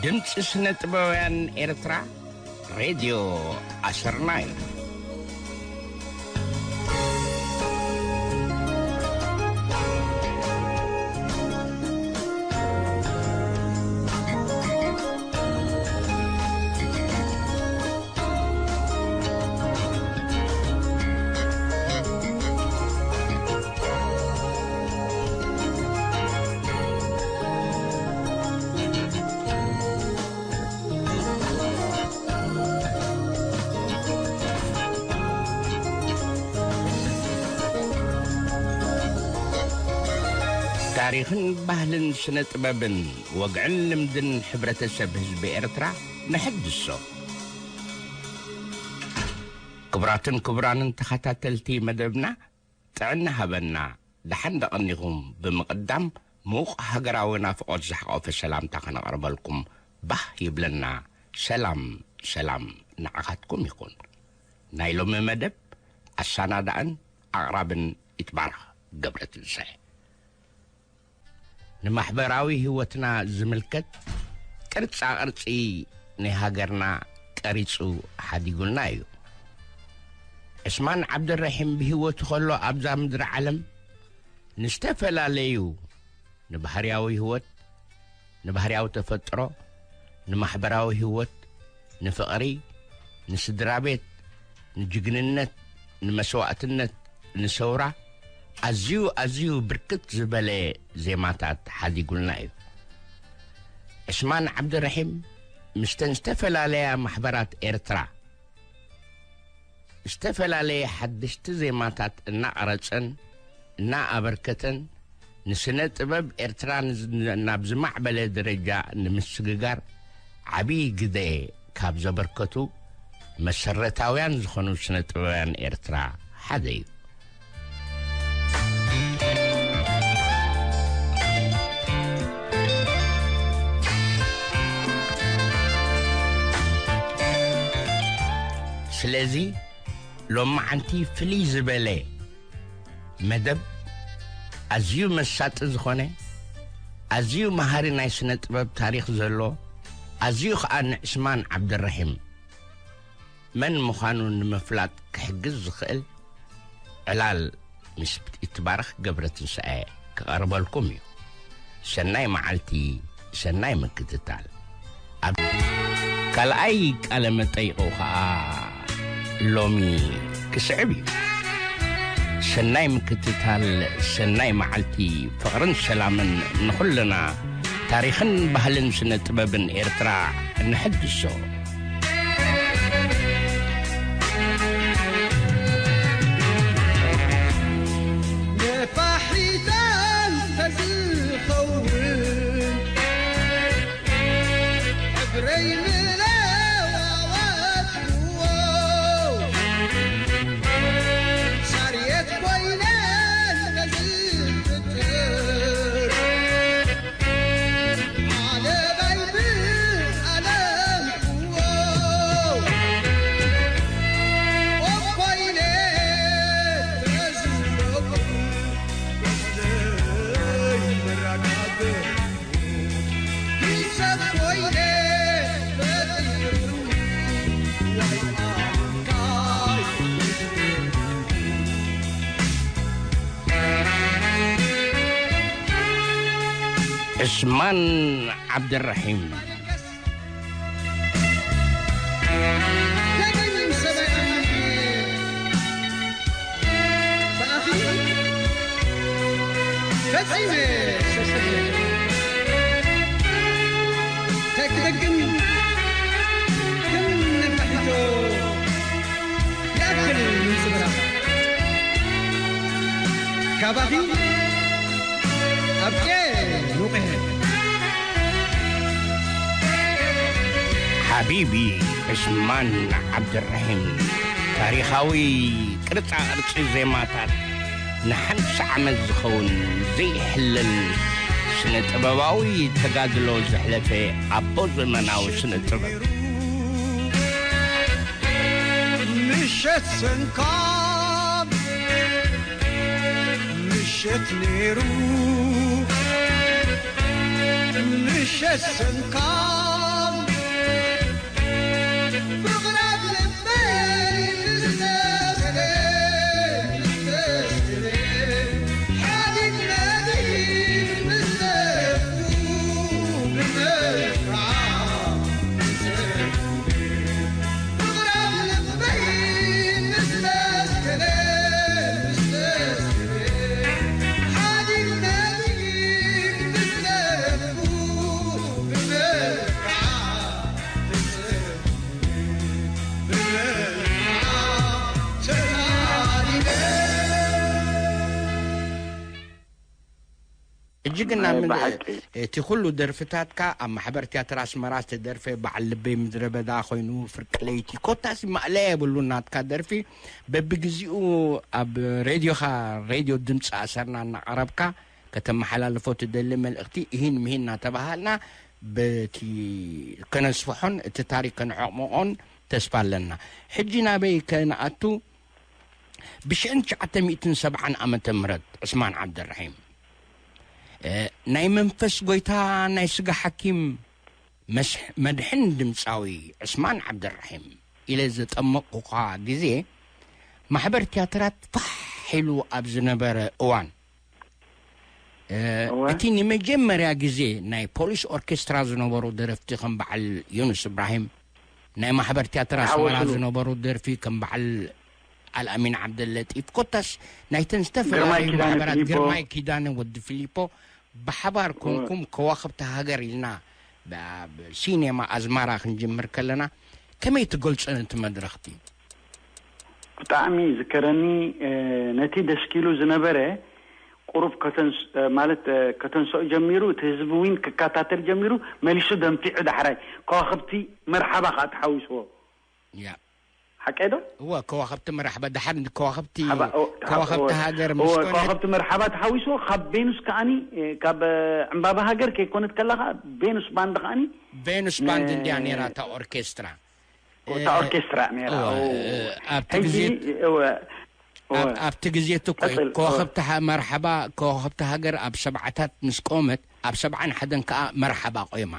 ድምፂ ስነ ጥበባውያን ኤርትራ፣ ሬድዮ ኣሰርናይ። ታሪኽን ባህልን ስነ ጥበብን፣ ወግዕን ልምድን ሕብረተሰብ ህዝቢ ኤርትራ ንሕድሶ። ክቡራትን ክቡራንን ተኸታተልቲ መደብና፣ ጥዕና ሃበና፣ ደሓን ደቐኒኹም ብምቕዳም፣ ምዉቕ ሃገራዊ ናፍቖት ዝሓቖፈ ሰላምታ ከነቕርበልኩም ባህ ይብለና። ሰላም፣ ሰላም ንዓኻትኩም ይኹን። ናይ ሎሚ መደብ ኣሰናዳእን ኣቕራብን ይትባረኽ ገብረትንሳኤ። ንማሕበራዊ ህይወትና ዝምልከት ቅርጻ ቅርጺ ናይ ሃገርና ቀሪጹ ሓዲጉልና እዩ። ዕስማን ዓብደረሒም ብህይወቱ ከሎ ኣብዛ ምድሪ ዓለም ንዝተፈላለዩ፣ ንባህርያዊ ህይወት፣ ንባህርያዊ ተፈጥሮ፣ ንማሕበራዊ ህይወት፣ ንፍቕሪ፣ ንስድራ ቤት፣ ንጅግንነት፣ ንመስዋእትነት፣ ንሰውራ ኣዝዩ ኣዝዩ ብርክት ዝበለ ዜማታት ሓዲጉልና እዩ። ዕስማን ዓብደረሒም ምስተን ዝተፈላለያ ማሕበራት ኤርትራ ዝተፈላለየ ሓደሽቲ ዜማታት እናቐረጸን እናኣበርከተን፣ ንስነ ጥበብ ኤርትራ ንዝ-፣ ናብ ዝማዕበለ ደረጃ ንምስግጋር ዓብዪ ግደ ካብ ዘበርከቱ መሰረታውያን ዝኾኑ ስነ ጥበባውያን ኤርትራ ሓደ እዩ። ስለዚ፣ ሎማዓንቲ ፍልይ ዝበለ መደብ፣ ኣዝዩ መሳጢ ዝኾነ፣ ኣዝዩ መሃሪ ናይ ስነ ጥበብ ታሪኽ ዘሎ፣ ኣዝዩ ኸኣ ንዕስማን ዓብደራሒም መን ምዃኑ ንምፍላጥ ክሕግዝ ዝኽእል ዕላል ምስ ይትባረኽ ገብረትንሳኤ ክቐርበልኩም እዩ። ሰናይ መዓልቲ፣ ሰናይ ምክትታል። ኣብ ካልኣይ ቃለ መጠይቑ ኸኣ ሎሚ ክስዕብ እዩ። ሰናይ ምክትታል፣ ሰናይ መዓልቲ፣ ፍቕርን ሰላምን ንኹልና። ታሪኽን ባህልን ስነ ጥበብን ኤርትራ ንሕድሶ። ነፋሒቶ እንተዝኸውን፣ ሕብረይ ምለዋወጥዎ፣ ሳርየት ኮይነ እንተዝፍጥር፣ ዓለባይ ብኣለምክዎ፣ ኦፍ ኮይነ ተዝብለኩም፣ ወስደይ ምራቃብ፣ ሂሳብ ኮይነ ፈጢሩኒ፣ ዋይ ኣንታይ ዕስማን ዓብደራሒም። ፈጺመ ሰሰየ። እንታይ ክደግም? ከም ነፋሒቶ ይኣክል ምጽብራቕ። ካባኺ ኣብቄ ሙቐ። ሓቢቢ ዕስማን ዓብደራሒም፣ ታሪኻዊ ቅርጻ ቅርጺ ዜማታት፣ ንሓምሳ ዓመት ዝኸውን ዘይሕለል ስነ ጥበባዊ ተጋድሎ ዘሕለፈ ኣቦ ዘመናዊ ስነ ጥበብ። ምሸት ሰንካም ምሸት ነይሩ፣ ምሸት ሰንካም ሕጂ ግን ናብ ምን እቲ ኩሉ ደርፍታትካ ኣብ ማሕበር ትያትር ኣስመራ ዝተደርፈ በዓል ልበይ ምድረ በዳ ኮይኑ፣ ፍርቂ ለይቲ ኮታሲ ማእለያ የብሉ ናትካ ደርፊ። በብግዚኡ ኣብ ሬድዮኻ፣ ሬድዮ ድምፂ ኣሰርና እናቐረብካ ከተመሓላልፎ ትደሊ መልእኽቲ እሂን ምሂን እናተባሃልና በቲ ከነስፍሖን እቲ ታሪክ ከነዕቕምቖን ተስፋ ኣለና። ሕጂ ናበይ ከነኣቱ? ብሽሕን ትሽዓተ ሚእትን ሰብዓን ዓመተ ምህረት ዕስማን ዓብደራሒም፣ እ፣ ናይ መንፈስ ጎይታ፣ ናይ ስጋ ሓኪም፣ መስሕ-፣ መድሕን ድምጻዊ ዕስማን ዓብደራሒም ኢለ ዘጠመቕኩኻ ግዜ፣ ማሕበር ትያትራት ፋሕ ኢሉ ኣብ ዝነበረ እዋን፣ እ፣ እወ። እቲ ንመጀመርያ ግዜ ናይ ፖሊስ ኦርኬስትራ ዝነበሩ ደረፍቲ ከም በዓል ዮኑስ እብራሂም፣ ናይ ማሕበር ትያትር ኣስመራ ዝሓወስሉ። ዝነበሩ ደርፊ ከም በዓል ኣልኣሚን ዓብደለጢፍ፣ ኮታስ ናይተን ዝተፈላለዩ ግርማይ ኪዳነ ማሕበራት ፊሊፖ። ግርማይ ኪዳነ ወዲ ፊሊፖ ብሓባር እወ። ኮንኩም ከዋኽብቲ ሃገር ኢልና ብ-፣ ኣብ ሲኔማ ኣዝማራ ክንጅምር ከለና፣ ከመይ ትገልጾ ነቲ መድረኽቲ? ብጣዕሚ ይዝከረኒ፣ እ፣ ነቲ ደስኪሉ ዝነበረ ቁሩብ ከተንስ-፣ እ፣ ማለት፣ እ፣ ከተንስኦ ጀሚሩ፣ እቲ ህዝቢ እውን ክከታተል ጀሚሩ፣ መሊሱ ደንፊዑ ዳሕራይ ከዋኽብቲ መርሓባ ከኣ ተሓዊስዎ። ያ። ሓቀይ ዶ? እወ፣ ከዋኽብቲ መርሓባ፣ ደሓር ከዋኽብቲ፣ ሓባ-፣ ኦ፣ ከዋኽብቲ እወ፣ ሃገር እወ፣ ምስ ኮነት ከዋኽብቲ መርሓባ ተሓዊስዎ፣ ካብ ቬኑስ ከኣኒ፣ እ፣ ካብ፣ እ፣ ዕምባባ ሃገር ከይኮነት ከላ ከኣ ቬኑስ ባንድ ከኣኒ ቬኑስ ባንድ ን-፣ እንድያ ነይራ እታ ኦርኬስትራ። እታ ኦርኬስትራ ነይራ። እወ፣ ኦ። እ፣ ኣብቲ ሕጂ፣ ግዜ እወ፣ እወ። ኣብ-፣ ኣብቲ ግዜ እቲ እኮ እዩ ቀጽል፣ እወ። ከዋኽብቲ ሃ-፣ መርሓባ፣ ከዋኽብቲ ሃገር ኣብ ሰብዓታት ምስ ቆመት፣ ኣብ ሰብዓን ሓደን ከኣ መርሓባ ቆይማ።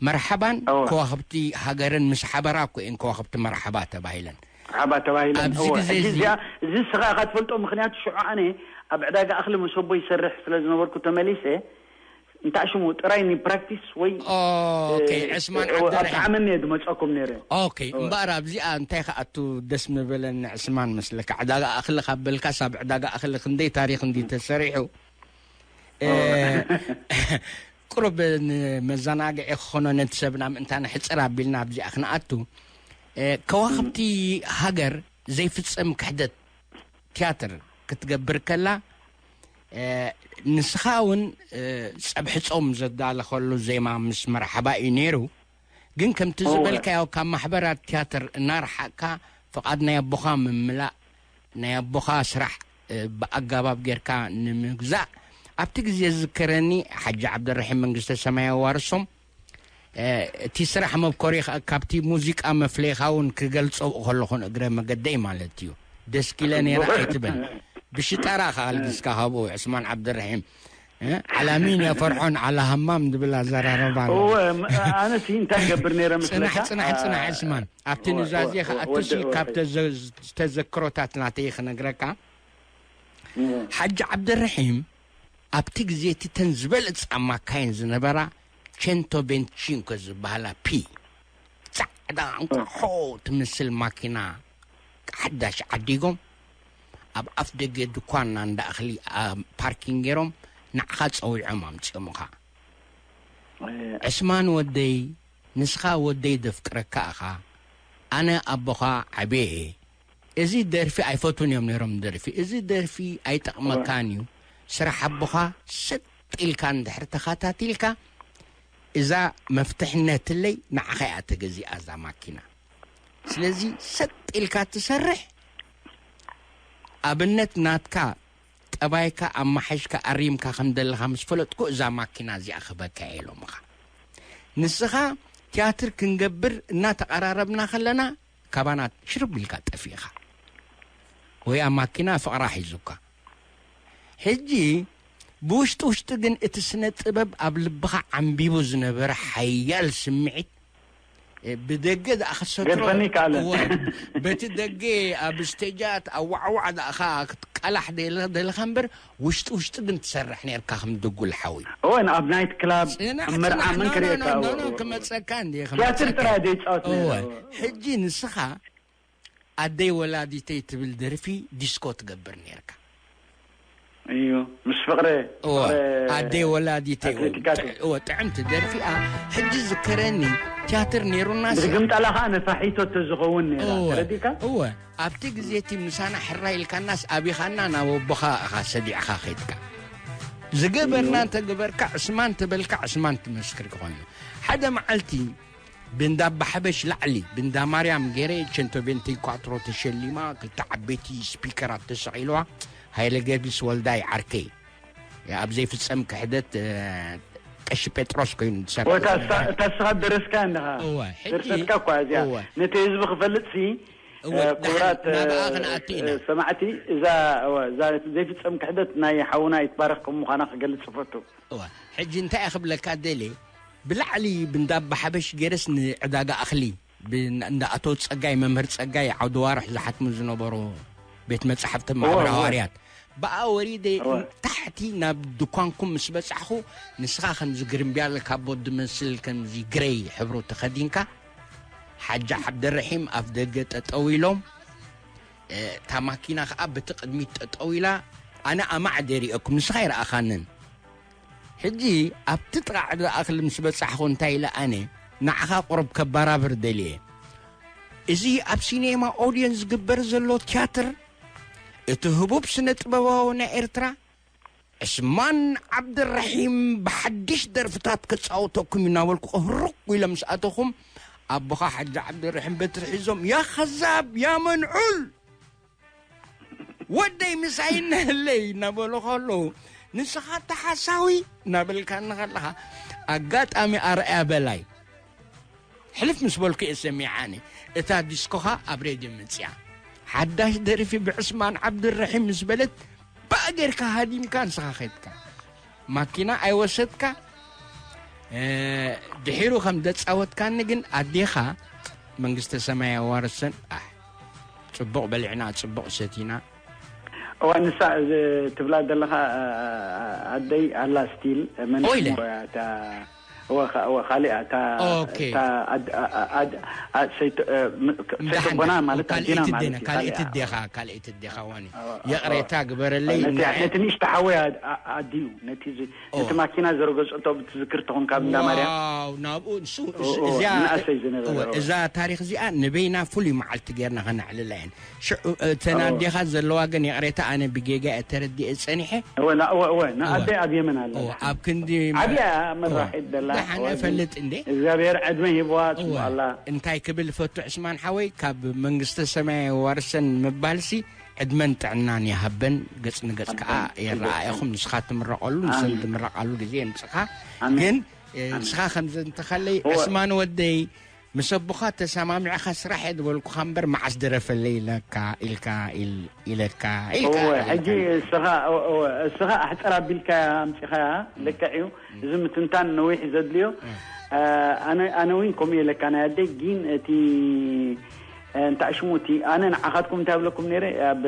መርሓባን እወ። ከዋኽብቲ ሃገርን ምስ ሓበራ እኮ እየን ከዋኽብቲ መርሓባ ተባሂለን። መርሓባ ተባሂለን። ኣብዚ እወ። ግዜ ሕጂ እዚ እዚኣ፣ እዚ ንስኻ ኢኻ ትፈልጦ፣ ምኽንያቱ ሽዑ ኣነ ኣብ ዕዳጋ እኽሊ መሰቦ ይሰርሕ ስለ ዝነበርኩ ተመሊሰ፣ እንታይ ሽሙ ጥራይ ንፕራክቲስ ወይ፣ ኦኬ፣ እ፣ ዕስማን እ፣ ኣብ ዓብደራሂም። ጣዕመኒ እየ ዝመጸኩም ነይረ። ኦኬ፣ እወ። እምበኣር ኣብዚኣ እንታይ ክኣቱ ደስ ምበለኒ ዕስማን መስለካ? ዕዳጋ እኽሊ ካብ በልካስ ኣብ ዕዳጋ እኽሊ ክንደይ ታሪኽ እንዲ ተሰሪሑ። እ፣ እወ። ቁሩብ ንመዘናግዒ ክኾኖ ነቲ ሰብና ምእንታን ሕጽር ኣቢልና ኣብዚኣ ክንኣቱ። እ፣ ከዋኽብቲ ሃገር ዘይፍጸም ክሕደት ትያትር ክትገብር ከላ፣ እ፣ ንስኻ እውን፣ እ፣ ጸብሒ ጾም ዘዳለኸሉ ዜማ ምስ መርሓባ እዩ ነይሩ። ግን ከምቲ እወ። ዝበልካዮ ካብ ማሕበራት ትያትር እናረሓቕካ ፍቓድ ናይ ኣቦኻ ምምላእ፣ ናይ ኣቦኻ ስራሕ፣ እ፣ ብኣገባብ ጌርካ ንምግዛእ ኣብቲ ግዜ ዝዝከረኒ ሓጂ ዓብደራሒም መንግስተ ሰማይ ኣዋርሶም፣ እ፣ እቲ ስራሕ መብኮሪ ኸ-፣ ካብቲ ሙዚቃ መፍለይኻ እውን ክገልጾ ከለኹ ንእግረ መገደይ ማለት እዩ። ደስኪለ ነይረ ኣይትበል። ብሽጣራ ከኣልግስካ ካብኡ ዕስማን ዓብደራሒም፣ እ፣ ዓላሚን እያ ፈርዖን ዓላ ሃማም ዝብል ኣዘራረባ ኣሎ። እወ፣ ም-፣ ኣነሲ እንታይ ገብር ነይረ ጽናሕ፣ መስለካ? ጽናሕ፣ ጽናሕ አ፣ ዕስማን። ኣብቲ እወ፣ ኑዛዜ እወ፣ ከኣቱሲ ወዲ እወ። ካብ ተዘ-፣ ተዘክሮታት ናተይ ክነግረካ። እወ። ሓጂ ዓብደራሒም ኣብቲ ግዜ እቲ ተን ዝበለጻ ማካይን ዝነበራ ቸንቶ ቤንቺንኮ ዝበሃላ ፒ፣ ጻዕዳ እንቋሖ ትመስል ማኪና ሓዳሽ ዓዲጎም፣ ኣብ ኣፍ ደገ ድኳንና እንዳ እኽሊ ኣብ ፓርኪንግ ገይሮም ንዓኻ ጸዊዖም ኣምጺኦምኻ። እ። ዕስማን ወደይ፣ ንስኻ ወደይ ዘፍቅረካ ኢኻ። ኣነ ኣቦኻ ዓብየ እየ። እዚ ደርፊ ኣይፈቱን እዮም ነይሮም ደርፊ። እዚ ደርፊ ኣይጠቕመካን እዩ። ስራሕ ኣቦኻ ሰጥ ኢልካ እንድሕር ተኸታቲልካ፣ እዛ መፍትሕ ነትለይ ንዓኻ እያ ተገዚኣ እዛ ማኪና። ስለዚ ሰጥ ኢልካ ትሰርሕ፣ ኣብነት ናትካ ጠባይካ ኣማሓይሽካ ኣሪምካ ከም ዘለኻ ምስ ፈለጥኩ እዛ ማኪና እዚኣ ክህበካ እየ ኢሎምኻ። ንስኻ ትያትር ክንገብር እናተቐራረብና ከለና ካባና ሽርብ ኢልካ ጠፊእኻ። ወይ ኣብ ማኪና ፍቕራ ሒዙካ። ሕጂ ብውሽጢ ውሽጢ ግን እቲ ስነ ጥበብ ኣብ ልብኻ ዓምቢቡ ዝነበረ ሓያል ስምዒት እ፣ ብደገ ደኣ ክትሰትሮ ገድፈኒ ይከኣለን። እወ፣ በቲ ደገ ኣብ ስቴጃት ኣብ ዋዕዋዕ ደኣኻ ክትቃላሕ ደለ-፣ ደለኻ እምበር፣ ውሽጢ ውሽጢ ግን ትሰርሕ ነርካ ከም ድጉል ሓዊ። እወ፣ ኣብ ናይት ክላብ፣ ጽናሕ፣ ኣብ መርዓ ጽናሕ፣ መን ኖ፣ ኖ፣ ክርእየካ? ኖ፣ እወ፣ ኖ፣ እወ፣ እወ። ክመጸካ እንዴ፣ ክመጸካ። ቲያትር ጥራይ ዘይጻወት እወ፣ ነይረ፣ እወ። ሕጂ ንስኻ ኣደይ ወላዲተይ ትብል ደርፊ ዲስኮ ትገብር ነርካ። እዩ፣ ምስ ፍቕረ፣ እወ፣ ፍቕረ ኣደይ ወላዲተይ፣ እወ፣ ኣትሌቲካ ጥዕ-፣ እወ፣ ጥዕምቲ ደርፊ እያ። ሕጂ ዝከረኒ፣ ቲያትር ነይሩናስ፣ ብግምጠላ ኸዓ ነፋሒቶ ተዝኸውን ነይራ። እወ፣ ተረዲእካ? እወ፣ ኣብቲ ግዜ እቲ ምሳና ሕራይ ኢልካናስ፣ ኣቢኻና ናብ ኣቦኻ ኢኻ ሰዲዕኻ ኸይድካ። ዝገበርና እዩ። እንተገበርካ፣ ዕስማን ተበልካ፣ ዕስማን ትመስክር ኮይኑ። ሓደ መዓልቲ፣ ብንዳ ኣባሓበሽ ላዕሊ፣ ብንዳ ማርያም ገይረ፣ ቸንቶ ቬንቲ ኳትሮ ተሸሊማ፣ ክልተ ዓበይቲ ስፒከራት ተሰቒልዋ፣ ሃይለ ጊዮርጊስ ወልዳይ ዓርከይ፣ ኣብ ዘይፍጸም ክሕደት፣ እ፣ ቀሺ ጴጥሮስ ኮይኑ ዝሰርሕ እታ ዝነበረ። እታ እስኻ ደረስካ እንዲኻ። እወ፣ ሕጂ፣ ድርሰትካ እኳ እዚኣ እወ። ነቲ ህዝቢ ክፈልጥሲ፣ እወ፣ እ፣ ክቡራት፣ እ፣ ናብኣ ክንኣቱ ኢና። እ፣ ሰማዕቲ፣ እዛ፣ እወ፣ እዛ ዘይፍጸም ክሕደት ናይ ሓውና ይትባረኽ ከም ምዃና ክገልጽ እፈቱ። እወ፣ ሕጂ እንታይ እየ ክብለካ ደልየ፣ ብላዕሊ ብንዳ ኣባሓበሽ ገይረስ ንዕዳጋ እኽሊ፣ ብ-፣ እንዳ ኣቶ ጸጋይ፣ መምህር ጸጋይ ዓውደ ዋርሕ ዝሓትሙ ዝነበሩ ቤት መጻሕፍቲ እወ፣ ማሕበራዊ እወ። ኣርያት፣ ብኣ ወሪደ እወ። ታሕቲ ናብ ድኳንኩም ምስ በጻሕኹ፣ ንስኻ ከምዚ ግርምብያል ካቦት ዝመስል ከምዚ ግረይ ሕብሩ ተኸዲንካ፣ ሓጂ ዓብደረሒም ኣፍ ደገ ጠጠው ኢሎም፣ እ፣ እታ ማኪና ኸኣ በቲ ቅድሚት ጠጠው ኢላ፣ ኣነ ኣማዕደ ይርእየኩም፣ ንስኻ ኣይረኣኻንን። ሕጂ ኣብቲ ጥቓ ዕዳጋ እኽሊ ምስ በጻሕኹ እንታይ ኢለ ኣነ ንዓኻ ቁሩብ ከባራብር ደልየ። እዚ ኣብ ሲኔማ ኦድየን ዝግበር ዘሎ ትያትር፣ እቲ ህቡብ ስነ ጥበባዊ ናይ ኤርትራ፣ ዕስማን ዓብደራሒም ብሓድሽ ደርፍታት ክጻወተኩም እዩ እናበልኩ ህሩቕ ኢለ ምስ ኣተኹም፣ ኣቦኻ ሓጂ ዓብደራሒም በትሪ ሒዞም፣ "ያ ኸዛብ፣ ያ መንዑል!" "ወደይ ምሳይ እነሀለይ" እናበሉ ከለዉ፣ "ንስኻ እታ ሓሳዊ" እናበልካኒ ከለኻ፣ ኣጋጣሚ ኣርኣያ በላይ ሕልፍ ምስ በልኩ እየ ሰሚዓኒ። እታ ዲስኮኻ ኣብ ሬድዮ መጺኣ። ሓዳሽ ደርፊ ብዕስማን ዓብድረሒም ምስ በለት፣ ባእ ጌርካ ሃዲምካ ንስኻ ኸድካ። ማኪና ኣይወሰድካ። እ፣ ድሒሩ ከም ዘጻወትካኒ ግን ኣዴኻ መንግስተ ሰማይ ኣዋርሰን። ኣሕ፣ ጽቡቕ በሊዕና፣ ጽቡቕ ሰቲና። እዋ፣ ንሳ እዚ ትብላ ዘለኻ፣ እ፣ ኣደይ ኣላ ስቲል፣ መን ኦይለ። ሽሙ እያ እታ፣ እወ፣ ኻ-፣ እወ፣ ካሊኣ እታ፣ ኦኬ። እታ ኣድ-፣ ኣ-፣ ኣ-፣ ኣድ-፣ ኣ-፣ ሰይት-፣ እ፣ ም-፣ ክ-፣ ደሓን፣ ሰይት ቦና ደሓን። ማለት ካልኣይቲ ኣዴና ማለት ኣዴና፣ እዩ፣ ካልኣይቲ ካሊኣ። ኣዴኻ፣ ካልኣይቲ ኣዴኻ ዋኒ። እወ፣ ይቕሬታ እወ። ግበረለይ፣ ነቲ፣ ንዓ-፣ ነቲ ንእሽቶ ሓወይ ኣድ-፣ ኣ-፣ ኣዲኡ፣ ነቲ ዝ-፣ እወ። ነቲ ማኪና ዘረገጸቶ ብትዝክር ተኾንካ ኣብ እንዳ ማርያም። ዋው፣ ናብኡ፣ ንሱ፣ እወ፣ እሱ፣ እወ፣ እዚኣ፣ ንኣሰይ ዝነበረ፣ እወ፣ እወ። እዛ ታሪኽ እዚኣ ንበይና ፍሉይ መዓልቲ ጌርና ከነዕልላ እየን። ሽዑ፣ እተን ኣዎ። ኣዴኻ ዘለዋ ግን ይቕሬታ፣ ኣነ ብጌጋ እየ ተረዲኤ ጸኒሐ። እወ፣ ና-፣ እወ፣ እወ፣ እወ። ንኣደይ ኣብ የመን ኣላ። እወ፣ ኣብ ክንዲ ዓብያ መራሒት ደላ። ደሓን እወ፣ እፈልጥ እንዴ? እግዚኣብሔር ዕድመ ሂብዋ፣ እወ። ጽቡቕ ኣላ። እንታይ ክብል ፈቱ ዕስማን ሓወይ፣ ካብ መንግስተ ሰማይ ዋርሰን ምባልሲ ዕድመን ጥዕናን ይሃበን፣ ገጽ ንገጽ ከኣ ኣሜን። ይረኣየኹም። ንስኻ ትምረቐሉ፣ ንሰን ኣሜን። ትምረቓሉ ግዜ የምጽኻ። ኣሜን። ግን፣ እ፣ ኣሜን። ንስኻ ከምዚ እንተኸለይ፣ እወ። ዕስማን ወደይ፣ ምስ ኣቦኻ ተሰማሚዕኻ ስራሕ እየ ዝበልኩኻ እምበር፣ መዓስ ድረፈለይ ኢለካ፣ ኢልካ፣ ኢል-፣ ኢለካ፣ ኢልካ፣ እወ፣ ኢልካ። ሕጂ እስኻ፣ እወ፣ እወ፣ እስኻ ኣሕጽር ኣቢልካያ ኣምጺኻያ፣ እም። ልክዕ እዩ። እም። እዚ ምትንታን ነዊሕ ዘድልዮ። እም። እ፣ ኣነ፣ ኣነ እውን ከምኡ እየ ኢለካ ናይ ኣደይ፣ ግን እቲ፣ እ፣ እንታይ ሽሙ እቲ፣ ኣነ ንዓኻትኩም እንታይ ብለኩም ነይረ፣ ኣብ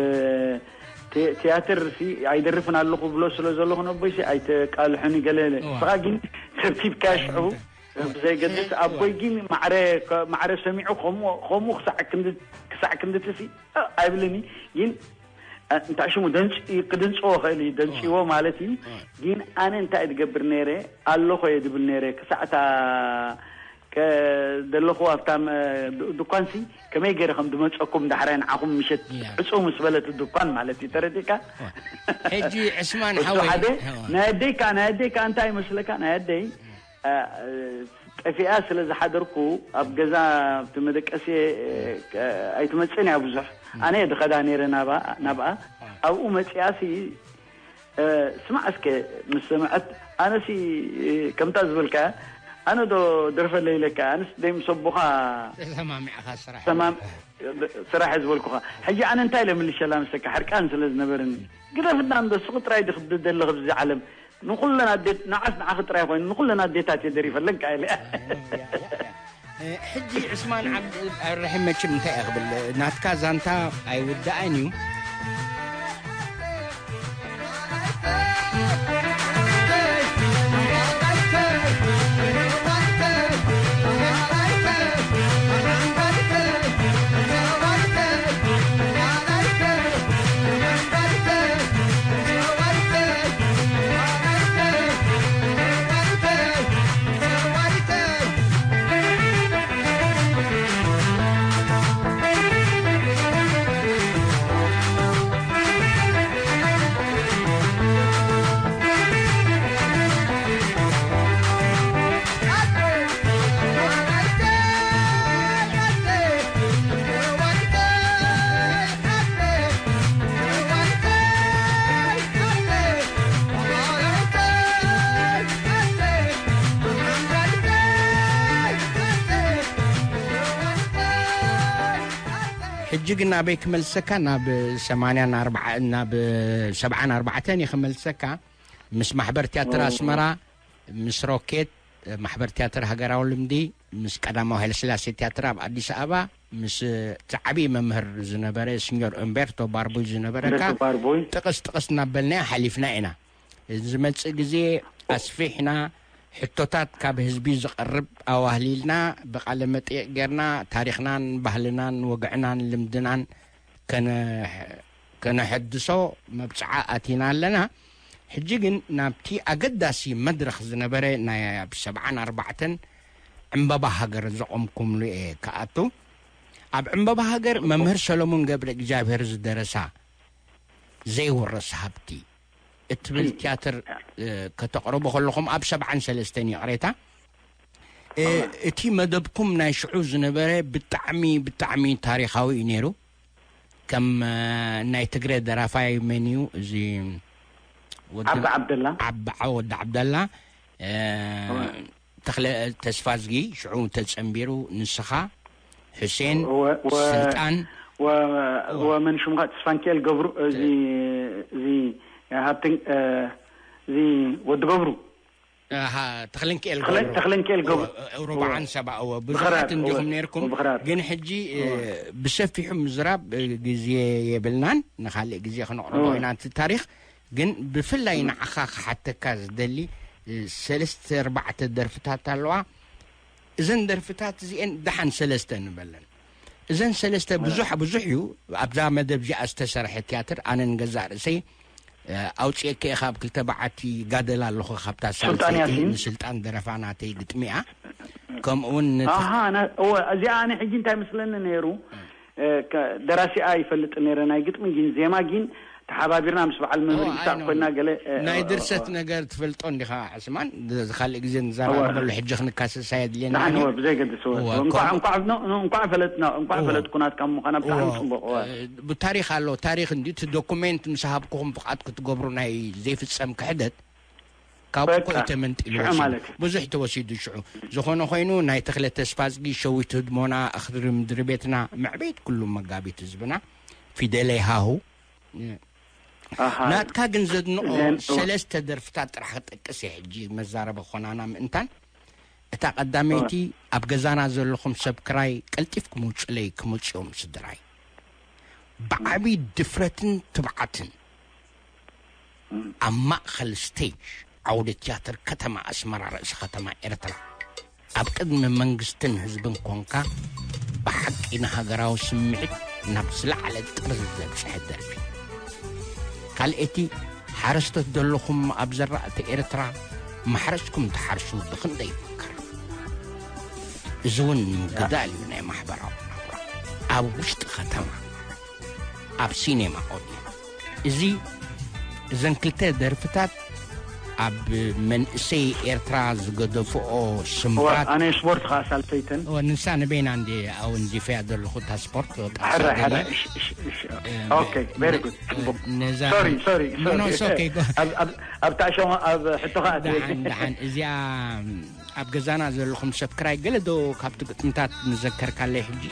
ቲ-፣ ትያትር ሲ ኣይደርፍን ኣለኹ ብሎ ስለ ዘለኹ ነቦይ ሲ ኣይተቃልሑኒ ገለ፣ እዋ። ንስኻ ግን ተርቲብካያ ሽዑ። እዋ። ብዘይገድስ እዋ። ኣቦይ ግን ማዕረ ከ-፣ ማዕረ ሰሚዑ ከምኡ፣ ከምኡ ክሳዕ ክንድ-፣ ክሳዕ ክንድትሲ ኣይብልኒ። ግን፣ እ፣ እንታይ ሽሙ ደንጽ-፣ ክድንጽዎ ኽእል እዩ፣ ደንጽዎ እዋ። ማለት እዩ። እዋ። ግን ኣነ እንታይ ዝገብር ነይረ፣ ኣለኹ እየ ዝብል ነይረ። ክሳዕ እታ ከ-፣ ዘለኹ ኣብታ፣ እ፣ ድ-፣ ድኳንሲ ከመይ ገይረ ከም ዝመጸኩም ዳሕራይ ንዓኹም ምሸት ያ። ዕጹው ምስ በለት ድኳን ማለት እዩ። ተረዲእካ? እዋ። ሕጂ ዕስማን እሱ ሓወይ፣ ሓደ፣ እዋ። ናይ ኣደይ ከኣ፣ ናይ ኣደይ ከኣ እንታይ ይመስለካ? ናይ ኣደይ እ፣ እ፣ ጠፊኣ ስለ ዝሓደርኩ፣ ኣብ ገዛ ኣብቲ መደቀሲ፣ እ፣ እ፣ ኣይትመጽእን እያ ብዙሕ። እ። ኣነ እየ ዝኸዳ ነይረ ናብኣ፣ ናብኣ። እ። ኣብኡ መጺኣሲ፣ እ፣ ስማዕ እስከ ምስ ሰምዐት፣ ኣነሲ፣ እ፣ ከምታ ዝበልካያ፣ ኣነ ዶ ደርፈለይ ኢለካ፣ ኣነስ ደይ ምስ ኣቦኻ ተሰማሚዕኻ ስራሕ። ተማም-፣ ስራሕ እየ ዝበልኩኻ። ሕጂ ኣነ እንታይ ኢለ ምልሸላ መሰካ፣ ሕርቃን ስለ ዝነበረኒ። ግደፍና እንዶ፣ ስቕ ጥራይ ድኽዲ ደለ ኣብዚ ዓለም። ንኹለን ኣዴት-፣ ንዓስ ንዓኺ ጥራይ ኮይኑ፣ ንኹለን ኣዴታት እየ ደሪፈለን ከኣ ኢለ። ያ፣ ያ፣ ያ። ሕጂ ዕስማን ዓብድ ኣርሒም መችም እንታይ እየ ክብል፣ ናትካ ዛንታ ኣይውዳእን እዩ። ሕጂ ግን ኣበይ ክመልሰካ? ናብ ሰማንያን ኣርባዓ፣ ናብ ሰብዓን ኣርባዕተን እየ ክመልሰካ። ምስ ማሕበር ትያትር ኣስመራ፣ ምስ ሮኬት፣ ማሕበር ትያትር ሃገራዊ ልምዲ፣ ምስ ቀዳማዊ ሃይለስላሴ ትያትር ኣብ ኣዲስ ኣበባ፣ ምስ እቲ ዓብዪ መምህር ዝነበረ ሲኞር እምቤርቶ ባርቡይ ዝነበረካ፣ እምቤርቶ ባርቡይ። ጥቕስ ጥቕስ እናበልናዮ ሓሊፍና ኢና። ዝመጽእ ግዜ ኣስፊሕና፣ ሕቶታት ካብ ህዝቢ ዝቐርብ ኣዋህሊልና፣ ብቓለ መጠይቕ ጌርና፣ ታሪኽናን ባህልናን ወግዕናን ልምድናን ከነ-፣ ከነሐድሶ መብጽዓ ኣቲና ኣለና። ሕጂ ግን ናብቲ ኣገዳሲ መድረኽ ዝነበረ ናይ ኣብ ሰብዓን ኣርባዕተን ዕምበባ ሃገር ዘቖምኩምሉ እየ ክኣቱ። ኣብ ዕምበባ ሃገር መምህር ሰሎሞን ገብረ እግዚኣብሔር ዝደረሳ ዘይውረስ ሃብቲ እትብል ቲያትር፣ እ፣ ከተቕርቡ ከለኹም ኣብ ሰብዓን ሰለስተን ይቕሬታ። እ፣ እቲ መደብኩም ናይ ሽዑ ዝነበረ ብጣዕሚ፣ ብጣዕሚ ታሪኻዊ እዩ ነይሩ። ከም፣ እ፣ ናይ ትግረ ደራፋይ መን እዩ? እዚ ወዲ ዓቢ ዓብደላ። ዓቢ ዓ-፣ ወዲ ዓብደላ። እ፣ ተኽለ ተስፋዝጊ ሽዑ ተጸንቢሩ፣ ንስኻ፣ ሕሴን፣ ወ-፣ ወ-፣ ስልጣን፣ ወ-፣ ወ-፣ ወመን ሽምካ? ተስፋንኪኤል ገብሩ፣ እዚ፣ እዚ ሃብትን፣ እ፣ እዚ ወዲ ገብሩ። ኣሃ፣ ተኽለንኪኤል ተኽለ-፣ ገብሩ። ተኽለንኪኤል ገብሩ። እወ፣ ሩብዓን እወ። ሰባ፣ እወ፣ ብዙሓት ብኽራት፣ እንዲኹም እወ፣ ነይርኩም። ብኽራት። ግን ሕጂ፣ እ፣ እወ። ብሰፊሑ ምዝራብ፣ እ፣ ግዜ የብልናን። ንኻልእ ግዜ ክነቕርቦ እወ። ኢና እቲ ታሪኽ። ግን ብፍላይ እወ። ንዓኻ ክሓተካ ዝደሊ፣ እ፣ ሰለስተ ኣርባዕተ ደርፍታት ኣለዋ። እዘን ደርፍታት እዚኤን ደሓን ሰለስተ ንበለን። እዘን ሰለስተ እወ። ብዙሕ፣ ብዙሕ እዩ። ኣብዛ መደብ እዚኣ ዝተሰርሐ ትያትር ኣነ ንገዛእ ርእሰይ፣ እ፣ ኣውፅኤኪ እየ ካብ ክልተ በዓቲ ጋደል ኣለኹ፣ ካብታ ሱልጣን ሳልሰይቲ ያሲን። ንስልጣን ደረፋ ናተይ ግጥሚ እያ። ከምኡ እውን ነቲ ኣሃ፣ ና-፣ እወ፣ እዚኣ ኣነ ሕጂ እንታይ ምስለኒ ነይሩ፣ እ፣ ከ-፣ ደራሲኣ ይፈልጥ ነይረ፣ ናይ ግጥሚ ግን ዜማ ግን ተሓባቢርና ምስ በዓል መምህር ኦ፣ ይስሐቅ ኣይ፣ ኖ፣ ኮይና ኖ። ገለ፣ እ፣ ናይ ኦ፣ ኦ፣ ድርሰት ኦ። ነገር ትፈልጦ እንዲኻ ዕስማን? ዝ-፣ ካልእ ግዜ ንዘራረበሉ፣ እወ። ሕጂ ክንካሰስ ኣየድልየና ደሓን፣ እዩ። እወ፣ ብዘይ ገድስ፣ እወ። እወ፣ እንቋዕ፣ ከምኡ እንቋዕ ኖ-፣ ኖ-፣ እንቋዕ ፈለጥና፣ እንቋዕ እወ። ፈለጥኩ ናትካ ምዃና ብጣዕሚ እወ። ጽቡቕ፣ እወ። እ፣ ብታሪኽ ኣሎ፣ ታሪኽ እንዲ፣ እቲ ዶኩሜንት ምስ ሃብኩኹም ፍቓድ ክትገብሩ ናይ ዘይፍጸም ክሕደት፣ ካብኡ በቃ፣ እኮ እዩ ተመንጢሉ ሽዑ ወሲዱ። ማለት እዩ። ብዙሕ ተወሲዱ ሽዑ። ዝኾነ ኮይኑ፣ ናይ ተኽለ ተስፋዝጊ ሸዊት ህድሞና፣ እኽሪ ምድሪ ቤትና፣ መዕበይት ኩሉ መጋቢት ህዝብና፣ ፊደለይ ሃሁ፣ ኣሃ። ናትካ ግን ዘድንቖ ዘን-፣ እወ። ሰለስተ ደርፍታት ጥራሕ ክጠቅስ እየ ሕጂ መዛረቢ ክኾናና ምእንታን። እታ ቀዳመይቲ፣ እወ። ኣብ ገዛና ዘለኹም ሰብ ክራይ ቀልጢፍኩም ውጹለይ ክመጽኦም ስድራይ። ብዓቢ ድፍረትን ትብዓትን እም። ኣብ ማእከል ስቴጅ ዓውዲ ትያትር ከተማ ኣስመራ ርእሲ ከተማ ኤርትራ ኣብ ቅድሚ መንግስትን ህዝብን ኮንካ፣ ብሓቂ ንሃገራዊ ስምዒት ናብ ዝለዓለ ጥርዚ ዘብጽሐ ደርፊ። ካልኣይቲ፣ ሓረስቶት ዘለኹም ኣብ ዘራእቲ ኤርትራ፣ ማሕረስኩም ትሓርሱ ብኽንደይ ይምከር። እዚ እውን ምግዳል እዩ ናይ ማሕበራዊ ናብራ። ኣብ ውሽጢ ከተማ፣ ኣብ ሲኔማ ኦድዮ። እዚ፣ እዘን ክልተ ደርፍታት ኣብ መንእሰይ ኤርትራ ዝገደፍኦ እወ፣ ስምብራት ኣነ ስፖርት ከኣ ሳልሰይተን። እወ፣ ንሳ ንበይና እንዲ ኣወንዚፈያ ዘለኹ እታ ስፖርት፣ ወጣ ሕራይ፣ ሰገለ። ሕራይ፣ እሺ፣ እሺ፣ እሺ። እ፣ ኦኬ፣ ነ-፣ very good፣ ጽቡቕ። ነዛ ሶሪ፣ ሶሪ፣ No, no, ሶሪ። it's okay፣ go። ኣብ፣ ኣብ፣ ኣብታ ሸማ-፣ ኣብ ሕቶኻ ኣትየ። ደሓን፣ ደሓን። እዚኣ ኣብ ገዛና ዘለኹም ሰብ ክራይ ገለ ዶ ካብቲ ግጥምታት ንዘከርካለይ ሕጂ?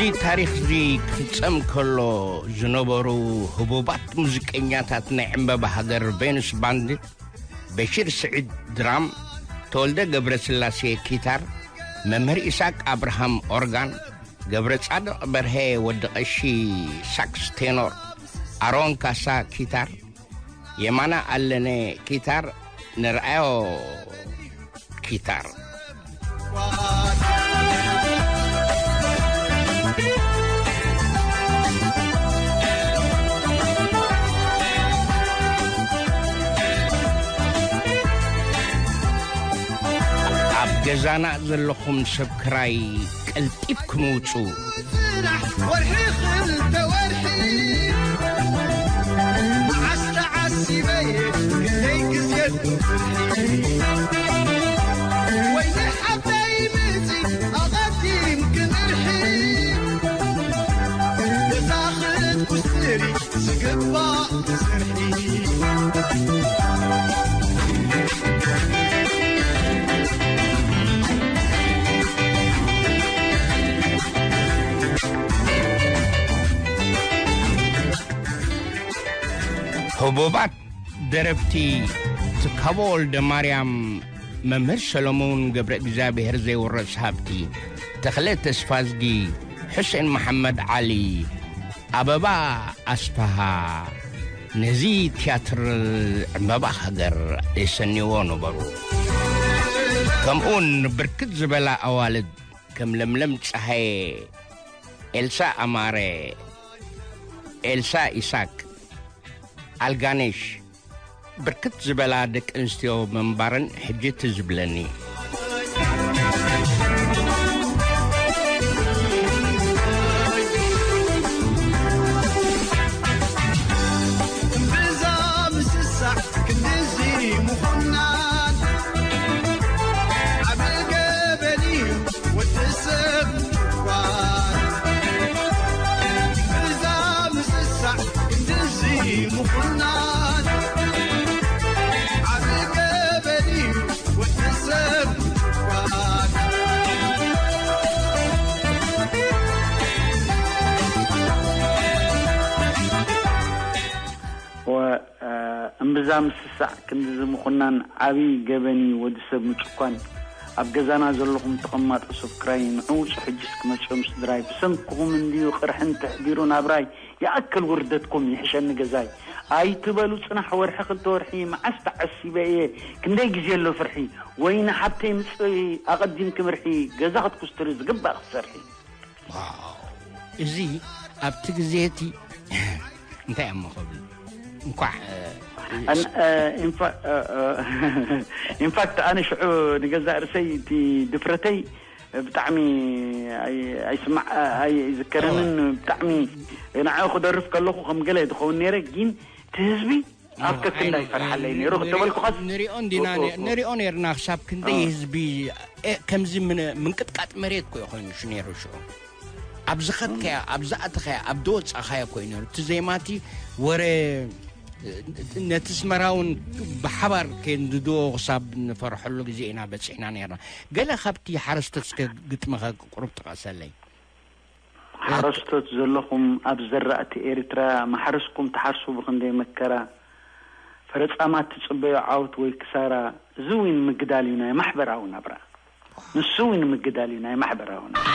እዚ ታሪኽ እዚ ክፍጸም ከሎ ዝነበሩ ህቡባት ሙዚቀኛታት ናይ ዕምበባ ሃገር ቬኑስ ባንድ፣ በሺር ስዒድ ድራም፣ ተወልደ ገብረስላሴ ኪታር፣ መምህር ኢሳቅ ኣብርሃም ኦርጋን፣ ገብረ ጻድቕ በርሀ ወዲ ቀሺ ሳክስ ቴኖር፣ ኣሮን ካሳ ኪታር፣ የማነ ኣለነ ኪታር፣ ንርኣዮ ኪታር። ኣብ ገዛና ዘለኹም ሰብ ክራይ ቀልጢፍኩም ውጹ። ጽናሕ ወርሒ ክልተ ወርሒ መዓስ ተዓሲበ ክንደይ ግዜ ፍርሒ ወይ ንሓብተይ ምጺ ኣቐዲም ክንርሒ ገዛ ክትኩስሪ ዝግባእ ስርሒ። ህቡባት ደረፍቲ ትካቦ ወልደ ማርያም፣ መምህር ሰሎሞን ገብረ እግዚኣብሔር ዘይውረስ ሃብቲ፣ ተኽለ ተስፋዝጊ፣ ሑሴን መሓመድ ዓሊ፣ ኣበባ ኣስፍሃ፣ ነዚ ትያትር ዕምበባ ሃገር የሰንይዎ ነበሩ። ከምኡውን ብርክት ዝበላ ኣዋልድ ከም ለምለም ጸሃየ፣ ኤልሳ ኣማረ፣ ኤልሳ ኢሳቅ፣ ኣልጋኔሽ፣ ብርክት ዝበላ ደቂ ኣንስትዮ ምንባረን ሕጂ ትዝ ዝብለኒ። እምብዛ ምስሳዕ ክንድዚ ምኹናን ዓቢ ገበን እዩ። ወዲ ሰብ ምጭዋር እዛ ምስሳዕ ክንድዚ ምኹናን ዓቢ ገበን እዩ። ወዲ ሰብ ምጭዋር ወ-፣ እ፣ እምብዛ ምስሳዕ ክንድዚ ምኹናን ዓቢ ገበን እዩ። ወዲ ሰብ ምጭኳን ኣብ ገዛና ዘለኹም ተቐማጦ ሰብ ክራይ ንዕውጹ ሕጅስ ክመጽኦም ስድራይ ብሰንክኹም እንድዩ ቅርሕን ተሕቢሩ ናብራይ ይኣክል ውርደትኩም ይሕሸኒ ገዛይ ኣይትበሉ ጽናሕ ወርሒ ክልተ ወርሒ መዓስ ተዓሲበ እየ ክንደይ ግዜ ኣሎ ፍርሒ ወይ ንሓብተይ ምጽእ ኣቐዲምኪ ምርሒ ገዛ ክትኩስትሪ ዝግባእ ክትሰርሒ። ዋው፣ እዚ ኣብቲ ግዜ እቲ እንታይ እሞ ክብል እንኳዕ፣ እ፣ ኣን-፣ እ፣ ኢንፋ-፣ እ፣ እ፣ ኢንፋክት ኣነ ሽዑ ንገዛእ ርእሰይ እቲ ድፍረተይ ብጣዕሚ ኣይ-፣ ኣይስማዕ-፣ ኣይ-፣ ኣይዝከረንን። እወ። ብጣዕሚ ንዕኡ ክደርፍ ከለኹ ከም ገለ ዝኸውን ነይረ፣ ግን እቲ ህዝቢ ኣብ ኣዎ፣ ከክንዳ ኣይኖ፣ ይፈርሓለይ እ፣ ነይሩ ንሪኦ፣ ክተበልኩኻስ፣ ንሪኦ እንዲና ኦ፣ ኦ፣ ነ-፣ ኦ። ንሪኦ ነርና ክሳብ ክንደይ ኣዎ። ህዝቢ፣ እ፣ ከምዚ ምን-፣ ምንቅጥቃጥ መሬት ኮ ይኾይኑ ሽ-፣ ነይሩ ሽዑ። ኣብ ዝኸድካያ፣ ኣብ ዝኣተኻያ፣ ኣብ ዝወጻኻያ ኮ እዩ ነይሩ። እቲ ዜማቲ ወረ፣ እ፣ ነቲ ኣስመራ እውን ብሓባር ከንድድዎ ክሳብ ንፈርሐሉ ግዜ ኢና በጺሕና ነርና። ገለ ካብቲ ሓረስቶት እስከ ግጥምኸ ቁሩብ ጥቐሰለይ። ሓረስቶት ዘለኹም ኣብ ዘራእቲ ኤርትራ፣ ማሕረስኩም ትሓርሱ ብኽንደይ መከራ፣ ፍረ ጻማት ትጽበዩ ዓወት ወይ ክሳራ፣ እዚ ዊን ምግዳል እዩ ናይ ማሕበራዊ ናብራ። ንሱ ዊን ምግዳል እዩ ናይ ማሕበራዊ ናብራ።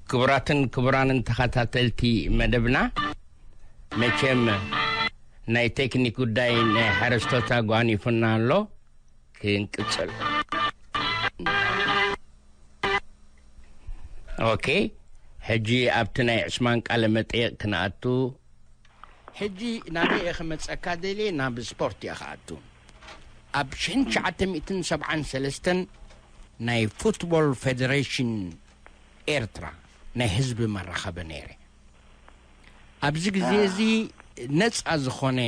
ክቡራትን ክቡራንን ተኸታተልቲ መደብና፣ መቸም ናይ ቴክኒክ ጉዳይ ናይ ሓረስቶት ኣጓኒፉና ኣሎ። ክንቅጽል። ኦኬ፣ ሕጂ ኣብቲ ናይ ዕስማን ቃለ መጠይቕ ክንኣቱ። ሕጂ ናበይ እየ ክመጸካ ደልየ? ናብ ስፖርት እየ ክኣቱ። ኣብ ሽሕን ትሽዓተ ሚእትን ሰብዓን ሰለስተን ናይ ፉትቦል ፌደሬሽን ኤርትራ ናይ ህዝቢ መራኸቢ ነይረ። ኣብዚ ግዜ እዚ ነጻ ዝኾነ፣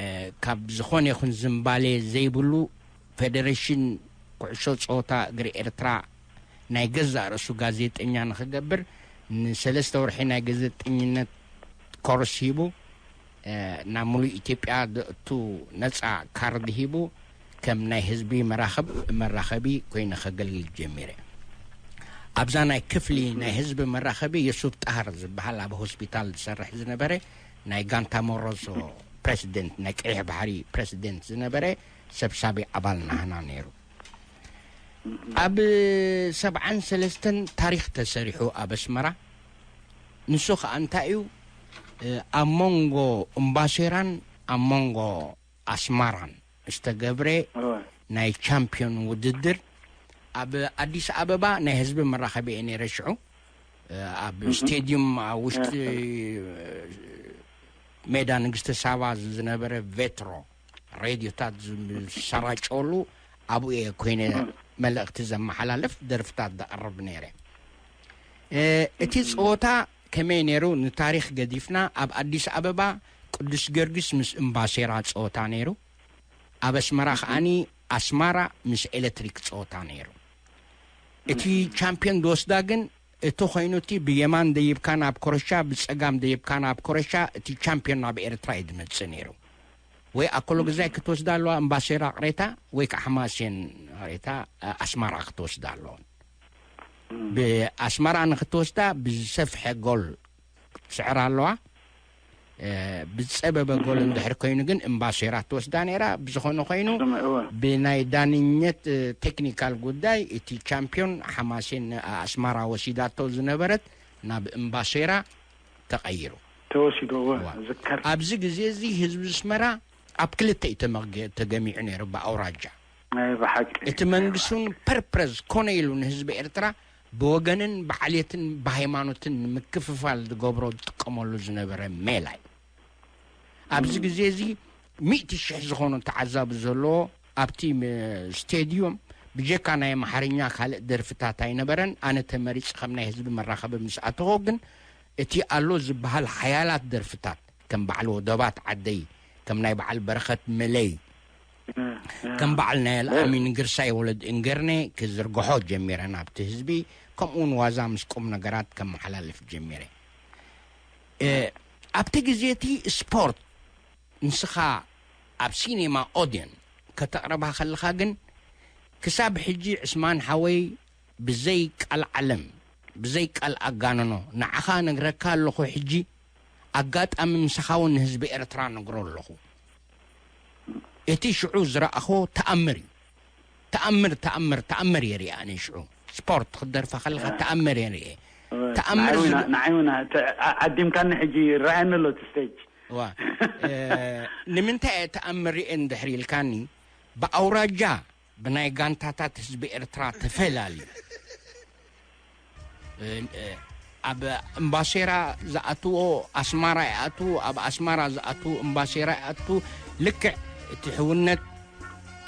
እ፣ ካብ ዝኾነ ይኹን ዝምባሌ ዘይብሉ ፌደሬሽን ኩዕሾ ጸወታ እግሪ ኤርትራ ናይ ገዛእ ርእሱ ጋዜጠኛ ንኽገብር ንሰለስተ ወርሒ ናይ ገዘጠኝነት ኮርስ ሂቡ፣ ናብ ሙሉእ ኢትዮጵያ ዘእቱ ነፃ ካርድ ሂቡ፣ ከም ናይ ህዝቢ መራኸብ መራኸቢ ኮይነ ከገልግል ጀሚረ። ኣብዛ ናይ ክፍሊ ናይ ህዝቢ መራኸቢ የሱፍ ጣህር ዝበሃል ኣብ ሆስፒታል ዝሰርሕ ዝነበረ፣ ናይ ጋንታ ሞሮሶ ፕሬሲደንት፣ ናይ ቀይሕ ባሕሪ ፕሬሲደንት ዝነበረ ሰብሳቢ ኣባል ናህና ነይሩ። ኣብ ሰብዓን ሰለስተን ታሪኽ ተሰሪሑ ኣብ ኣስመራ። ንሱ ኸኣ እንታይ እዩ? ኣብ መንጎ እምባሴራን ኣብ መንጎ ኣስማራን ዝተገብረ ናይ ቻምፒዮን ውድድር ኣብ ኣዲስ ኣበባ ናይ ህዝቢ መራኸቢ እየ ነይረ ሽዑ። ኣብ ስቴድዩም ኣብ ውሽጢ ሜዳ ንግስቲ ሳባ ዝነበረ ቬትሮ ሬድዮታት ዝሰራጨወሉ ኣብኡ እየ ኮይነ መልእኽቲ ዘመሓላልፍ፣ ደርፍታት ዘቕርብ ነይረ። እቲ ጸወታ ከመይ ነይሩ? ንታሪኽ ገዲፍና ኣብ ኣዲስ ኣበባ ቅዱስ ጊዮርጊስ ምስ እምባሴራ ጸወታ ነይሩ። ኣብ ኣስመራ ከኣኒ ኣስማራ ምስ ኤሌክትሪክ ጸወታ ነይሩ። እቲ ቻምፒዮን ዝወስዳ ግን እቲ ኮይኑ፣ እቲ ብየማን ደይብካ ናብ ኮረሻ፣ ብጸጋም ደይብካ ናብ ኮረሻ፣ እቲ ቻምፒዮን ናብ ኤርትራ እዩ ዝመጽእ ነይሩ። ወይ ኣኮሎ ግዛይ ክትወስዳ ኣለዋ እምባሴራ ቅሬታ፣ ወይ ከዓ ሓማሴን ቅሬታ ኣስማራ ክትወስዳ ኣለዋ። ብኣስመራ ንክትወስዳ ብዝሰፍሐ ጎል ትስዕር ኣለዋ። ብዝጸበበ ጎል እንድሕር ኮይኑ ግን እምባሴራ ትወስዳ ነይራ። ብዝኾነ ኮይኑ፣ ብናይ ዳንኘት ቴክኒካል ጉዳይ እቲ ቻምፒዮን ሓማሴን ኣስማራ ወሲዳቶ ዝነበረት ናብ እምባሴራ ተቐይሩ። ተወሲዱ። ዝከር ኣብዚ ግዜ እዚ ህዝቢ ኣስመራ ኣብ ክልተ እዩ ተመገ- ተገሚዑ ነይሩ። ብኣውራጃ ብሓቂ እቲ መንግስቱን ፐርፕረዝ ኮነ ኢሉ ንህዝቢ ኤርትራ ብወገንን ብዓሌትን ብሃይማኖትን ንምክፍፋል ዝገብሮ ዝጥቀመሉ ዝነበረ ሜላ እዩ። ኣብዚ ግዜ እዚ ሚእቲ ሽሕ ዝኾኑ ተዓዛቢ ዘለዎ ኣብቲ ስቴድዮም ብጀካ ናይ ኣምሓርኛ ካልእ ደርፍታት ኣይነበረን። ኣነ ተመሪፅ ከም ናይ ህዝቢ መራኸቢ ምስ ኣተኹ ግን እቲ ኣሎ ዝበሃል ሓያላት ደርፍታት ከም በዓል ወደባት ዓደይ፣ ከም ናይ በዓል በረኸት መለይ፣ ከም በዓል ናይ ኣልኣሚን ግርሳይ ወለድ እንገርነ ክዝርግሖ ጀሚረ ናብቲ ህዝቢ። ከምኡውን ዋዛ ምስ ቁም ነገራት ከመሓላልፍ ጀሚረ። ኣብቲ ግዜ እቲ ስፖርት ንስኻ ኣብ ሲኔማ ኦድዮን ከተቕርባ ከለኻ ግን ክሳብ ሕጂ ዕስማን ሓወይ ብዘይ ቃል ዓለም ብዘይ ቃል ኣጋንኖ ንዓኻ ነግረካ ኣለኹ። ሕጂ ኣጋጣሚ ምሳኻ እውን ንህዝቢ ኤርትራ ነግሮ ኣለኹ። እቲ ሽዑ ዝረኣኹዎ ተኣምር እዩ። ተኣምር ተኣምር ተኣምር እየ ሪኣ። ኣነ ሽዑ ስፖርት ክትደርፋ ከለኻ ተኣምር እየ ሪአ። ተኣምር ንዓይ እውን ዝብል ንዓይ እውን ተ- ዓ- ዓዲምካኒ ሕጂ ይረኣየኒ ኣሎ እቲ ስቴጅ እዋ። እ፣ ንምንታይ እየ ተኣምር ሪአ እንድሕር ኢልካኒ፣ ብኣውራጃ ብናይ ጋንታታት ህዝቢ ኤርትራ ተፈላልዩ። እ፣ እ፣ ኣብ እምባሴራ ዝኣትዎ ኣስማራ ይኣትዉ፣ ኣብ ኣስማራ ዝኣትዉ እምባሴራ ይኣትዉ። ልክዕ እቲ ሕውነት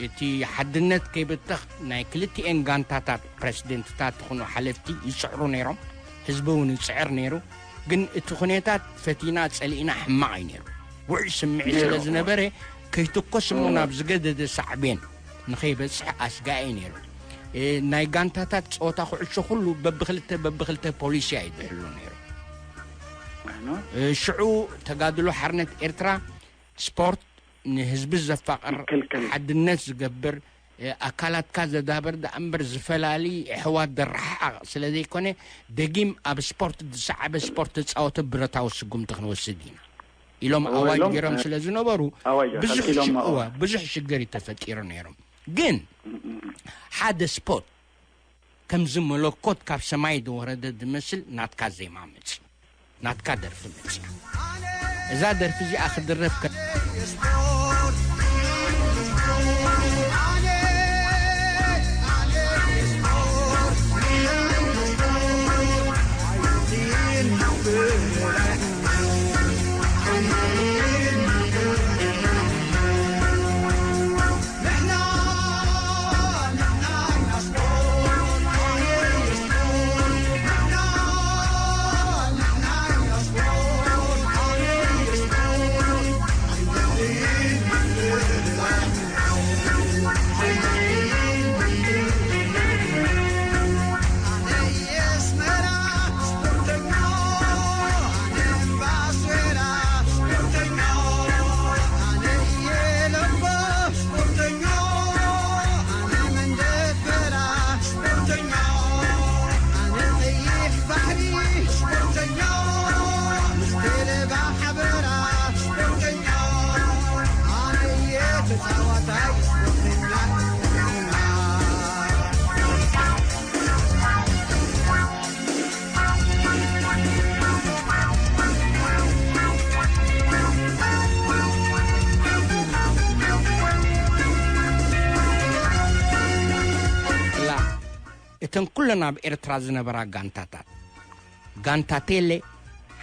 እቲ ሓድነት ከይብተኽ ናይ ክልቲኤን ጋንታታት ፕረሲደንትታት ይኹኑ ሓለፍቲ ይጽዕሩ ነይሮም። ህዝቢ እውን ይጽዕር ነይሩ። ግን እቲ ኩነታት ፈቲና ጸሊእና ሕማቕ እዩ ነይሩ። ውዑይ ስምዒት ስለ ዝነበረ ከይትኮስ እሞ ናብ ዝገደደ ሳዕቤን ንኸይበጽሕ ኣስጋኢ ነይሩ። እ፣ ናይ ጋንታታት ጸወታ ኩዕሾ ኩሉ በብክልተ በብክልተ ፖሊስ እዩ ዝሕሉ ነይሩ። እ፣ ሽዑ ተጋድሎ ሓርነት ኤርትራ ስፖርት ንህዝቢ ዘፋቕር፣ ይክልክል። ሓድነት ዝገብር፣ እ፣ ኣካላትካ ዘዳብር ደኣ እምበር ዝፈላሊ ኣሕዋት ዘረሓቕ ስለ ዘይኮነ፣ ደጊም ኣብ ስፖርት ዝሰዓበ ስፖርት ዝጻወተ ብረታዊ ስጉምቲ ክንወስድ ኢና ኢሎም ኣዋጅ ገይሮም ስለ ዝነበሩ ኣዋጅ ብዙሕ ኣልኢሎም ሽግር እዋ፣ ብዙሕ ሽግር እዩ ተፈጢሩ ነይሮም። ግን ሓደ ስፖርት ከምዚ መለኮት ካብ ሰማይ ዝወረደ ዝመስል ናትካ ዜማ መጽዩ፣ ናትካ ደርፊ መጽያ። እዛ ደርፊ እዚኣ ክድረፍ ከ እተን ኩለን ኣብ ኤርትራ ዝነበራ ጋንታታት፣ ጋንታ ቴሌ፣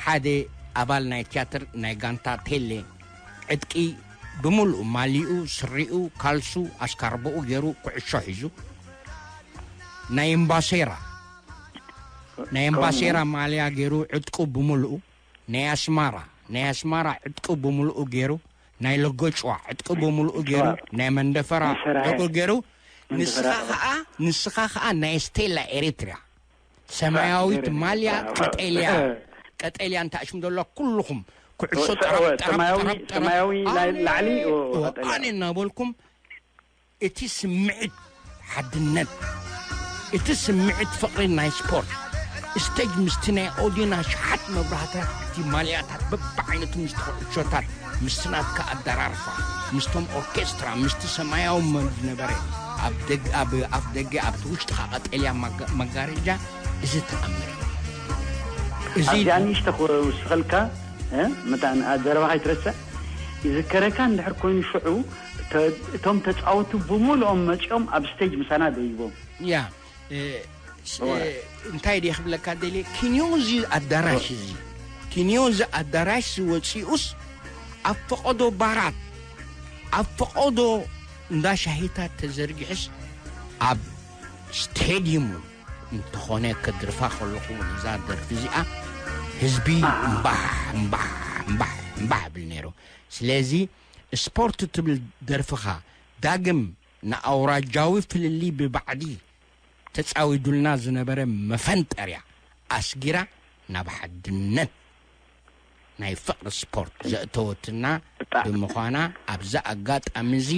ሓደ ኣባል ናይ ቲያትር ናይ ጋንታ ቴሌ፣ ዕጥቂ ብምልኡ፣ ማሊኡ፣ ስሪኡ፣ ካልሱ፣ ኣስካርቦኡ ገይሩ፣ ኩዕሾ ሒዙ፣ ናይ እምባሴራ፣ ናይ እምባሴራ ማልያ ገይሩ፣ ዕጥቁ ብምልኡ፣ ናይ ኣስማራ፣ ናይ ኣስማራ ዕጥቁ ብምልኡ ገይሩ፣ ናይ ለጎጭዋ ዕጥቁ ብምልኡ ገይሩ፣ ናይ መንደፈራ ዕጥቁ ገይሩ፣ ንስኻ ኸዓ፣ ንስኻ ኸዓ ናይ ስቴላ ኤሪትሪያ ሰማያዊት ማልያ፣ ቀጠልያ፣ ቀጠልያ እንተ ኣሽም ዘሎ፣ ኩልኹም ኩዕሾ ጠረፍ፣ ጠረፍ፣ ሰማያዊ፣ ጠረፍ፣ ጠረፍ። ሰማያዊ ላዕሊ፣ ኣነ እናበልኩም፣ እቲ ስምዒት ሓድነት፣ እቲ ስምዒት ፍቕሪ ናይ ስፖርት፣ ስቴጅ ምስቲ ናይ ኦዲዮን ኣሽሓት መብራህትታት፣ እቲ ማልያታት በብዓይነቱ፣ ምስቲ ኩዕሾታት፣ ምስቲ ናትካ ኣደራርፋ፣ ምስቶም ኦርኬስትራ፣ ምስቲ ሰማያዊ መ-፣ ዝነበረ፣ ኣብ ደግ-፣ ኣብ ኣፍ ደገ፣ ኣብቲ ውሽጥኻ ቀጠልያ መጋ-፣ መጋረጃ፣ እዚ ተኣምር እዩ። እዚ ኣብዚኣ ንእሽቶ ክውስኸልካ፣ እ፣ መታን፣ ኣ፣ ዘረባ ከይትረስዕ። ይዝከረካ እንድሕር ኮይኑ ሽዑ፣ ተ-፣ እቶም ተጻወቱ ብምልኦም መጺኦም ኣብ ስቴጅ ምሳና ደይቦም። ያ፣ እ፣ ስ-፣ እወ። እ፣ እንታይ ድየ ክብለካ ደልየ? ኪንዮዚ ኣዳራሽ እዚ፣ ኪንዮዚ ኣዳራሽ ዝወፂኡስ ኣብ ፈቐዶ ባራት፣ ኣብ ፈቐዶ እንዳ ሻሂታት ተዘርጊሑስ ኣብ ስቴድየሙ እንተኾነ ከድርፋ ከለኹ ነዛ ደርፊ እዚኣ ህዝቢ ኣሃ። እምባሕ፣ እምባሕ፣ እምባሕ፣ እምባሕ እብል ነይሩ። ስለዚ ስፖርት ትብል ደርፍኻ ዳግም ንኣውራጃዊ ፍልልይ ብባዕዲ ተጻዊዱልና ዝነበረ መፈንጠርያ ኣስጊራ ናብ ሓድነት ናይ ፍቕሪ ስፖርት ዘእተወትና ብጣዕሚ። ብምዃና፣ ኣብዚ ኣጋጣሚ እዚ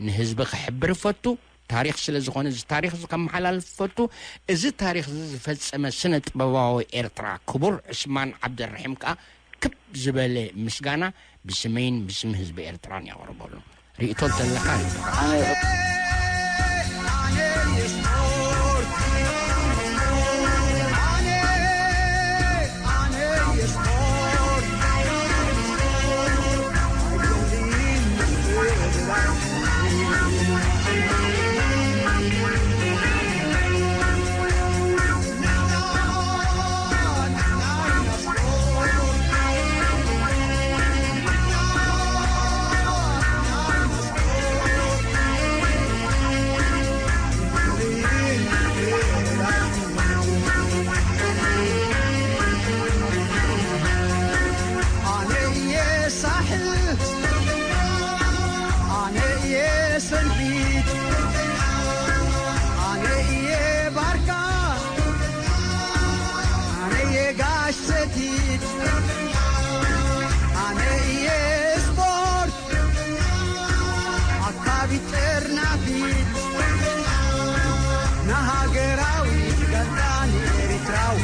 ንህዝቢ ክሕብር እፈቱ። ታሪኽ ስለ ዝኾነ፣ እዚ ታሪኽ እዚ ከመሓላልፍ እፈቱ። እዚ ታሪኽ እዚ ዝፈጸመ ስነ ጥበባዊ ኤርትራ ክቡር ዑስማን ዓብደልረሒም ከኣ ክብ ዝበለ ምስጋና ብስመይን ብስም ህዝቢ ኤርትራን የቕርበሉ። ርእቶ እንተለካ ርእቶ። ኣነ ኣነ እየ ሳሕል፣ ኣነ እየ ሰንሒት፣ ኣነ እየ ባርካ፣ ኣነ እየ ጋሽ ሰቲት፣ ኣነ እየ ስፖርት፣ ኣካቢት ጥርናፊት፣ ንሃገራዊት ጋንታ ንኤሪትራዊ።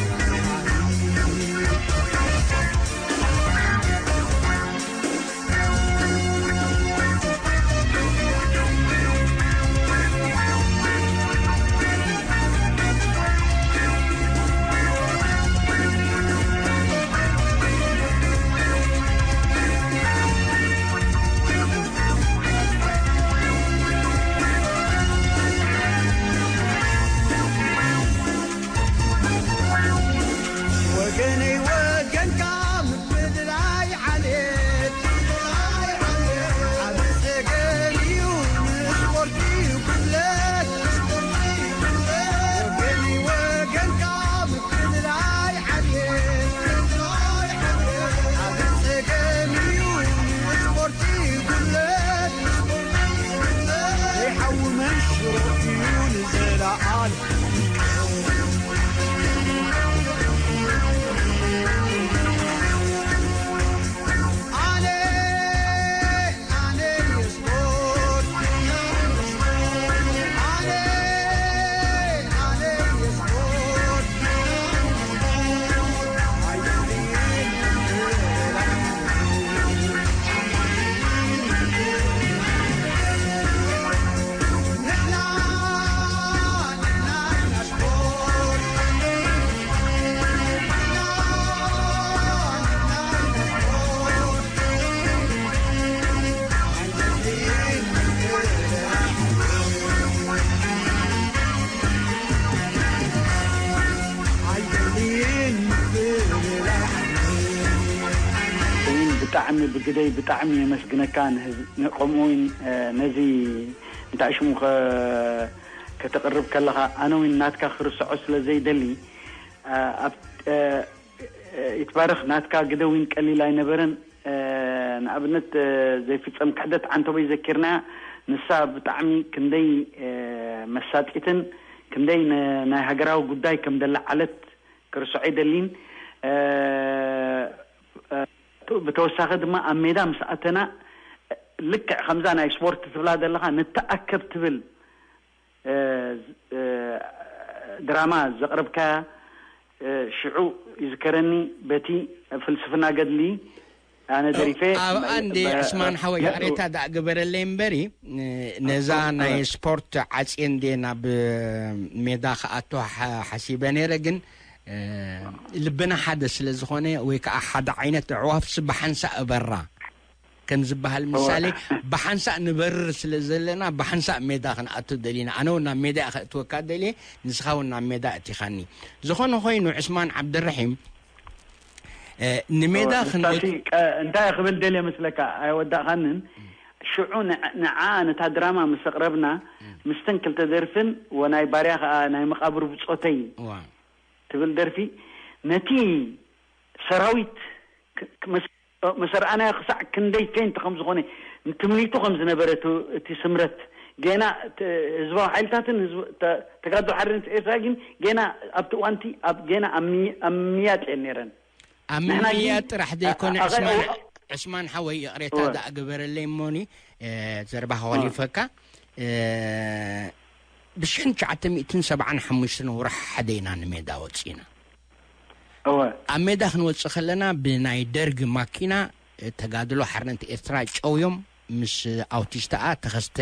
ወገነይ ወገንካ ምፍልላይ ዓሌት ዓቢ ጸገም እዩ ንስፖርቲ ጉድለት። ወገነይ ወገንካ ምፍልላይ ዓሌት ዓቢ ጸገም እዩ ንስፖርቲ ጉድለት። ዘይሓዊ መንሽሮ እዩ ንዘለኣለም። ብጣዕሚ ብግደይ ብጣዕሚ የመስግነካ። ንህዝ-፣ ን-፣ ከምኡ እውን፣ እ፣ ነዚ እንታይ ሽሙ ከ-፣ ከተቕርብ ከለኻ ኣነ እውን ናትካ ክርስዖ ስለ ዘይደሊ፣ እ፣ ኣብ፣ እ፣ እ፣ ይትባረኽ ናትካ ግደ እውን ቀሊል ኣይነበረን። እ፣ ንኣብነት፣ እ፣ ዘይፍጸም ክሕደት ዓንተቦይ ዘኪርናያ፣ ንሳ ብጣዕሚ ክንደይ፣ እ፣ መሳጢትን ክንደይ ን-፣ ናይ ሃገራዊ ጉዳይ ከም ደለዓለት ክርስዖ ኣይደሊን። እ፣ እ፣ ብተወሳኺ ድማ ኣብ ሜዳ ምስ ኣተና ልክዕ ከምዛ ናይ ስፖርት ትብላ ዘለኻ ንተኣከብ ትብል፣ እ፣ እ፣ ድራማ ዘቕረብካያ፣ እ፣ ሽዑ ይዝከረኒ በቲ ፍልስፍና ገድሊ ኣነ ደሪፈ ኣብኣ እንደ በ-፣ ዕስማን ሓወይ በ-፣ ይቕሬታ ደኣ ግበረለይ እምበሪ፣ ን-፣ ነዛ እወ። ናይ ስፖርት ዓጽየ እንደ ናብ ሜዳ ክኣቱ ሓ-፣ ሓሲበ ነይረ፣ ግን፣ እ፣ ልብና ሓደ ስለ ዝኾነ ወይ ከዓ ሓደ ዓይነት ኣዕዋፍሲ ብሓንሳእ እበራ ከም ዝበሃል እወ። ምሳሌ፣ ብሓንሳእ ንበርር ስለ ዘለና ብሓንሳእ ሜዳ ክንኣቱ ደሊና። ኣነ እውን ናብ ሜዳ እየ ከእትወካ ደልየ፣ ንስኻ እውን ናብ ሜዳ እቲኻኒ። ዝኾነ ኮይኑ ዕስማን ዓብደረሒም፣ እ፣ ንሜዳ እወ፣ ክንወጽ ንሳሲ ቀ-፣ እንታይ ክብል ደልየ መስለካ? ኣይወዳእኻንን። ሽዑ ንዕ-፣ ንዓ ነታ ድራማ ምስ ኣቕረብና፣ እም። ምስተን ክልተ ደርፍን ወናይ ባርያ ከኣ ናይ መቓብር ብጾተይ እዋ። ትብል ደርፊ፣ ነቲ ሰራዊት ክ-፣ ክ-፣ መስ-፣ መሰርኣናዮ ክሳዕ ክንደይ ፌንት ከም ዝኾነ፣ ትምኒቱ ከም ዝነበረ እቲ፣ እቲ ስምረት፣ ጌና ተ-፣ ህዝባዊ ሓይልታትን ህዝብ-፣ ተ-፣ ተጋድሎ ሓርነት ኤርትራ ግን ጌና ኣብቲ እዋንቲ ኣብ ጌና ኣብ ምይ-፣ ኣብ ምያጥ እየን ነይረን። ኣብ ንሕና ግን ምምያ ጥራሕ ዘይኮነ፣ ኣ-፣ ኣ-፣ ዕስማን፣ ኣ-፣ ዕስማን ሓወይ፣ ይቕሬታ እወ። ደኣ ግበረለይ እሞኒ፣ እ፣ ዘረባኻ እወ። ከሊፈካ። እ፣ ብሽሕን ትሽዓተ ሚእትን ሰብዓን ሓሙሽተን ወርሒ ሓደ ኢና ንሜዳ ወጺና። እወ። ኣብ ሜዳ ክንወጽእ ከለና ብናይ ደርግ ማኪና፣ እ፣ ተጋድሎ ሓርነት ኤርትራ ጨውዮም ምስ ኣውቲስታኣ ተኸስተ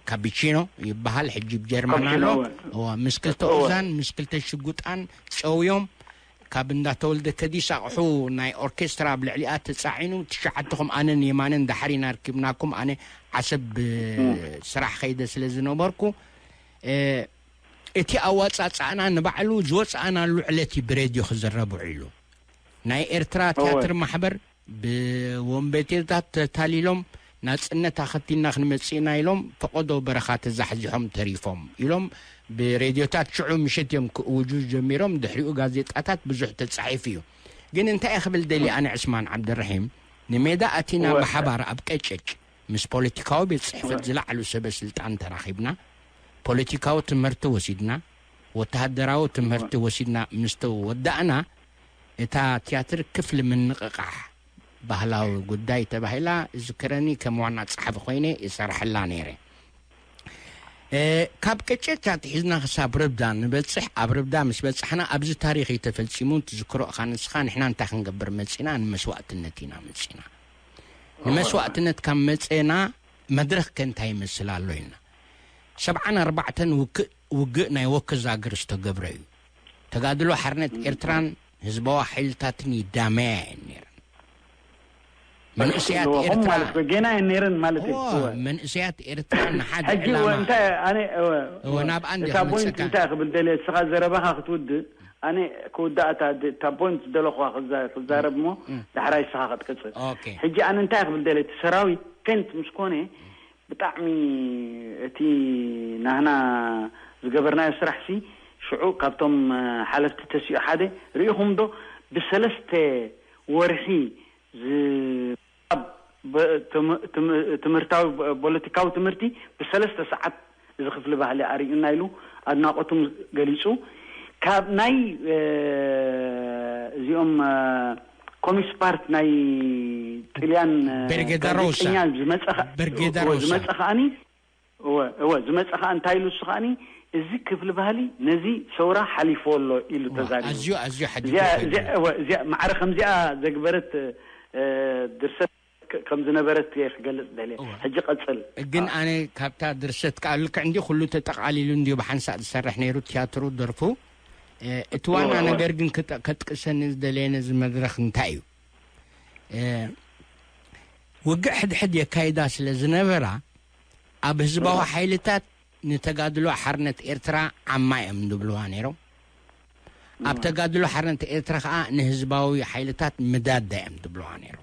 ካፒቺኖ ይበሃል፣ ሕጂ ብጀርመን ካፒቺኖ፣ ኣሎ። እወ። እወ፣ ምስ ክልተ እወ። ኡዛን ምስ ክልተ ሽጉጣን ጨውዮም ካብ እንዳ ተወልደ ከዲስ ኣቕሑ ናይ ኦርኬስትራ ኣብ ልዕሊኣ ተጻዒኑ፣ ትሽዓተኹም ኣነን የማነን ዳሕሪና ኣርኪብናኩም፣ ኣነ ዓሰብ ብ-፣ እም። ስራሕ ከይደ ስለ ዝነበርኩ፣ እ፣ እቲ ኣዋጻጽኣና ንባዕሉ ዝወጽኣናሉ ዕለት እዩ ብሬድዮ ክዝረብ ውዒሉ። ናይ ኤርትራ እወ። ቲያትር ማሕበር ብወንበዴታት ተታሊሎም ናጽነት ኣኸቲልና ክንመጽእ ኢና ኢሎም ፈቐዶ በረኻ ተዛሕዚሖም ተሪፎም ኢሎም ብሬድዮታት ሽዑ ምሸት እዮም ክእውጁ ጀሚሮም። ድሕሪኡ ጋዜጣታት ብዙሕ ተጻሒፉ እዩ። ግን እንታይ እየ ክብል ደልየ ኣነ ዕስማን ዓብደረሒም፣ ንሜዳ ኣቲና እወ። ብሓባር ኣብ ቀጨጭ ምስ ፖለቲካዊ ቤት ጽሕፈት እወ። ዝለዓሉ ሰበ ስልጣን ተራኺብና፣ ፖለቲካዊ ትምህርቲ ወሲድና፣ ወተሃደራዊ ትምህርቲ እወ። ወሲድና ምስ ተወዳእና፣ እታ ትያትር ክፍሊ ምንቕቓሕ ባህላዊ ጉዳይ ተባሂላ ዝዝከረኒ፣ ከም ዋና ጸሓፊ ኮይነ ይሰርሐላ ነይረ። እ፣ ካብ ቀጨጭ ኣትሒዝና ክሳብ ርብዳ ንበጽሕ። ኣብ ርብዳ ምስ በጻሕና፣ ኣብዚ ታሪኽ እዩ ተፈጺሙ፣ ትዝክሮ ኢኻ ንስኻ፣ ንሕና እንታይ ክንገብር መጺና? ንመስዋእትነት ኢና መጺና። ንመስዋእትነት ካብ መጸና መድረኽ ከ እንታይ ይመስል ኣሎ ኢልና። ሰብዓን ኣርባዕተን ውክእ-፣ ውግእ ናይ ወክዛግር ዝተገብረ እዩ። ተጋድሎ ሓርነት እም። ኤርትራን ህዝባዊ ሓይልታትን ይዳመያ እየን ነይረን። መንእሰያት ኣለዎ። ከም ኤርትራ ማለት እኮ ጌና እየን ነይረን ማለት እዩ። እወ፣ እወ። መንእሰያት ኤርትራ ንሓደ ሕጂ ዕላማ እወ፣ እንታይ ኣነ፣ እወ፣ እወ፣ እወ። ናብ ኣንድ እታ ክመጽእ ቦይንት ከ- እንታይ ክብል ደልየ፣ እስኻ ዘረባኻ ክትውድእ፣ ኣነ ክውዳእ እታ ድ-፣ እታ ቦይንት ዝደለኹዋ ክዛ-፣ ክዛረብ እሞ እም። ዳሕራይ እስኻ ክትቅጽል። ኦኬ። ሕጂ ኣነ እንታይ ክብል ደልየ፣ እቲ ሰራዊት ፌንት ምስ ኮነ፣ ብጣዕሚ እቲ ናህና ዝገበርናዮ ስራሕሲ፣ ሽዑ ካብቶም፣ እ፣ ሓለፍቲ ተሲኡ ሓደ፣ ርኢኹም ዶ ብሰለስተ ወርሒ ዝ-፣ ኣብ ብ-፣ ትም-፣ ትም-፣ ትምህርታዊ ብ-፣ ፖለቲካዊ ትምህርቲ ብሰለስተ ሰዓት እዚ ክፍሊ ባህሊ ኣርእዩና ኢሉ ኣድናቖቱ ገሊጹ። ካብ ናይ፣ እ፣ እዚኦም፣ እ፣ ኮሚስ ፓርት ናይ ጥልያን፣ እ፣ ቤርጌዳ ሮሳ። ጋዜጠኛ ዝመጸ ኸ-፣ ቤርጌዳ እወ፣ ሮሳ። ዝመጸ ከኣኒ፣ እወ፣ እወ፣ ዝመጸ ከኣ እንታይ ኢሉ እሱ ከኣኒ፣ "እዚ ክፍሊ ባህሊ ነዚ ሰውራ ሓሊፎ ኣሎ" ኢሉ እወ፣ ተዛሪቡ። ኣዝዩ፣ ኣዝዩ ሓዲጉ እዚኣ፣ ኮይኑ። እዚኣ፣ እወ፣ እዚኣ ማዕረ ከምዚኣ ዘግበረት፣ እ፣ ድርሰት ክ-፣ ከም ዝነበረት እየ ክገልጽ ደልየ። እወ። ሕጂ ቀጽል። ግን ኣዎ። ኣነ ካብታ ድርሰት ከኣ ልክዕ እንዲ ኩሉ ተጠቓሊሉ እንድዩ ብሓንሳእ ዝሰርሕ ነይሩ፣ ትያትሩ፣ ደርፉ። እ፣ እቲ ዋና እወ፣ እወ። ነገር ግን ክጠ-፣ ከጥቅሰኒ ዝደለየ ነዚ መድረኽ እንታይ እዩ? እ፣ ውግእ ሕድሕድ የካይዳ ስለ ዝነበራ፣ ኣብ ህዝባዊ እወ። ሓይልታት ንተጋድሎ ሓርነት ኤርትራ ዓማ እዮም ዝብልዋ ነይሮም። ኣብ እወ። ተጋድሎ ሓርነት ኤርትራ ኸኣ ንህዝባዊ ሓይልታት ምዳዳ እዮም ዝብልዋ ነይሮም።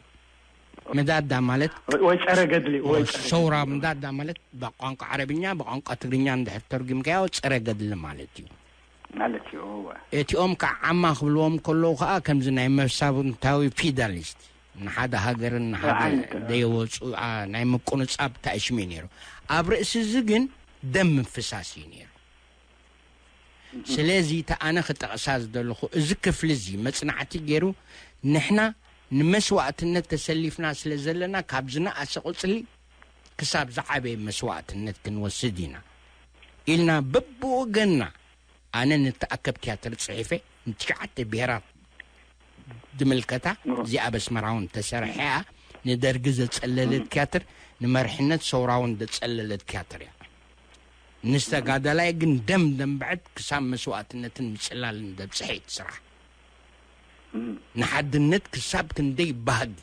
ምዳዳ ማለት ወይ ጸረ ገድሊ ወይ ጸረ ሰውራ ገድሊ ምዳዳ ማለት ብቋንቋ ዓረብኛ ብቋንቋ ትግርኛ እንድሕር ተርጉምካዮ ጸረ ገድሊ ማለት እዩ። ማለት እዩ። እወ። እቲኦም ከዓ ዓማ ክብልዎም ከለዉ ከዓ ከምዚ ናይ መሳብንታዊ ፊደሊስት ንሓደ ሃገርን ንሓደ ዓይነት ደየወፁ ናይ ምቁንፃብ ታእሽሚ ነይሩ። ኣብ ርእሲ እዚ ግን ደም ምፍሳስ እዩ ነይሩ። ስለዚ እቲ ኣነ ክጠቕሳ ዝደለኹ እዚ ክፍሊ እዚ መፅናዕቲ ገይሩ ንሕና ንመስዋእትነት ተሰሊፍና ስለ ዘለና ካብ ዝነኣሰ ቁፅሊ ክሳብ ዝዓበየ መስዋእትነት ክንወስድ ኢና ኢልና በብወገንና ኣነ ንተኣከብ ትያትር ፅሒፈ ንትሽዓተ ብሄራት ዝምልከታ እዚኣ በስመራውን ተሰርሐ እያ። ንደርጊ ዘፀለለት ትያትር ንመርሕነት ሰውራውን ዘፀለለት ትያትር እያ። ንዝተጋዳላይ ግን ደም ደንበዐት ክሳብ መስዋእትነትን ምፅላልን ዘብፅሐ እዩ እቲ ስራሕ። ንሓድነት ክሳብ ክንደይ ባህጊ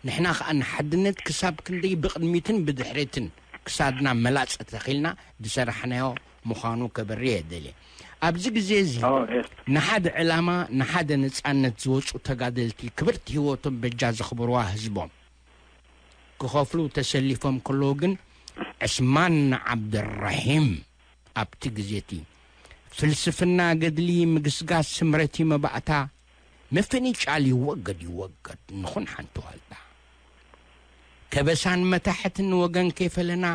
ንሕና ከዓ ንሓድነት ክሳብ ክንደይ ብቕድሚትን ብድሕሪትን ክሳድና መላፀ ተኺልና ዝሰራሕናዮ ምዃኑ ከበርህ የደልየ። ኣብዚ ግዜ እዚ ንሓደ ዕላማ ንሓደ ነፃነት ዝወፁ ተጋደልቲ ክብርቲ ህይወቶም በጃ ዘኽብርዋ ህዝቦም ክኸፍሉ ተሰሊፎም ከለዉ ግን ዕስማን ዓብደራሒም ኣብቲ ግዜ እቲ ፍልስፍና ገድሊ ምግስጋስ ስምረቲ መባእታ ምፍንጫል ይወገድ ይወገድ ንኹን ሓንቲ ዋልታ ከበሳን መታሕትን ወገን ከይፈለና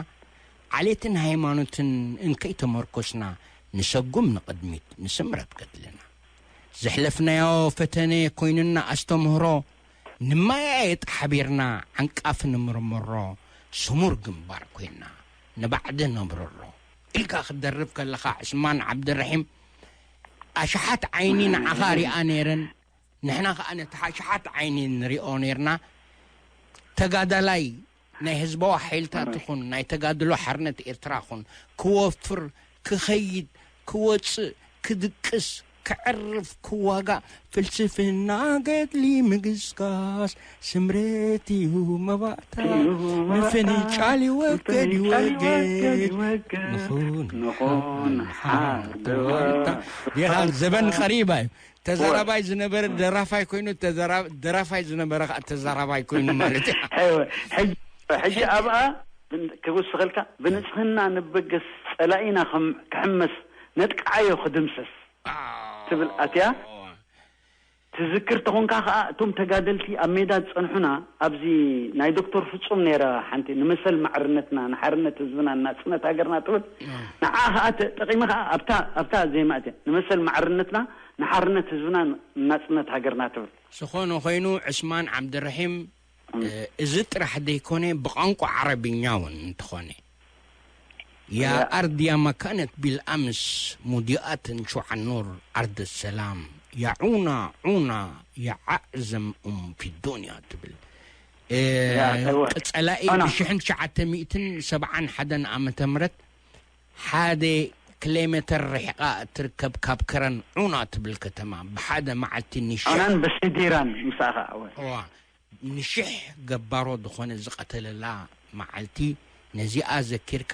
ዓሌትን ሃይማኖትን እንከይተመርኮስና ንሰጉም ንቕድሚት ንስምረት ገድልና ዘሕለፍናዮ ፈተነ ኮይኑና ኣስተምህሮ ንመያየጥ ሓቢርና ዓንቃፊ ንምርምሮ ስሙር ግንባር ኮይና ንባዕዲ ነብርሮ ኢልካ ክትደርፍ ከለኻ ዕስማን ዓብድራሒም ኣሽሓት ዓይኒ ንዓኻ ሪኣ ነይረን ንሕና ከዓ ነቲ ሓሽሓት ዓይኒ ንሪኦ ነይርና ተጋዳላይ ናይ ህዝባዊ ሓይልታት ይኹን ናይ ተጋድሎ ሓርነት ኤርትራ ኹን ክወፍር ክኸይድ ክወፅእ ክድቅስ ክዕርፍ ክዋጋእ ፍልስፍና ገድሊ ምግስጋስ ስምረት እዩ መባእታ ምፍንጫል ይወገድ ይወገድ ንኹን ንኹን ሓደዋልታ ዲኻ ዘበን ቀሪባ እዩ ተዛራባይ ዝነበረ ደራፋይ ኮይኑ ደራፋይ ዝነበረ ከዓ ተዛራባይ ኮይኑ ማለት እዩ ሕጂ ኣብኣ ክውስኸልካ ብንፅህና ንበገስ ፀላኢና ክሕመስ ነጥቃዓዮ ክድምሰስ ትብል ኣትያ ትዝክር ተኾንካ ከዓ እቶም ተጋደልቲ ኣብ ሜዳ ዝፀንሑና ኣብዚ ናይ ዶክተር ፍፁም ነይራ ሓንቲ ንመሰል ማዕርነትና ንሓርነት ህዝብና ናፅነት ሃገርና ትብል ንዓ ከዓ ተጠቂመ ከዓ ኣብታ ኣብታ ዜማ እትያ ንመሰል ማዕርነትና ንሓርነት ህዝብና ናፅነት ሃገርና ትብል ዝኾነ ኮይኑ ዕስማን ዓብድርሒም እዚ ጥራሕ ዘይኮነ ብቋንቋ ዓረብኛ እውን እንተኾነ يا أرض يا ما كانت بالأمس مضيئة شعاع النور أرض السلام يا عونا عونا يا أعظم أم في الدنيا ትብል እ፣ ያ፣ እወ። ቀጸላኢ ኣና። ብሽሕን ትሽዓተ ሚእትን ሰብዓን ሓደን ዓመተ ምህረት ሓደ ኪሎ ሜተር ርሒቓ እትርከብ ካብ ከረን ዑና ትብል ከተማ ብሓደ መዓልቲ ንሽሕ ዑናን በሲዲራን ምሳኻ እወ። እዋ ንሽሕ ገባሮ ዝኾነ ዝቐተለላ መዓልቲ ነዚኣ ዘኪርካ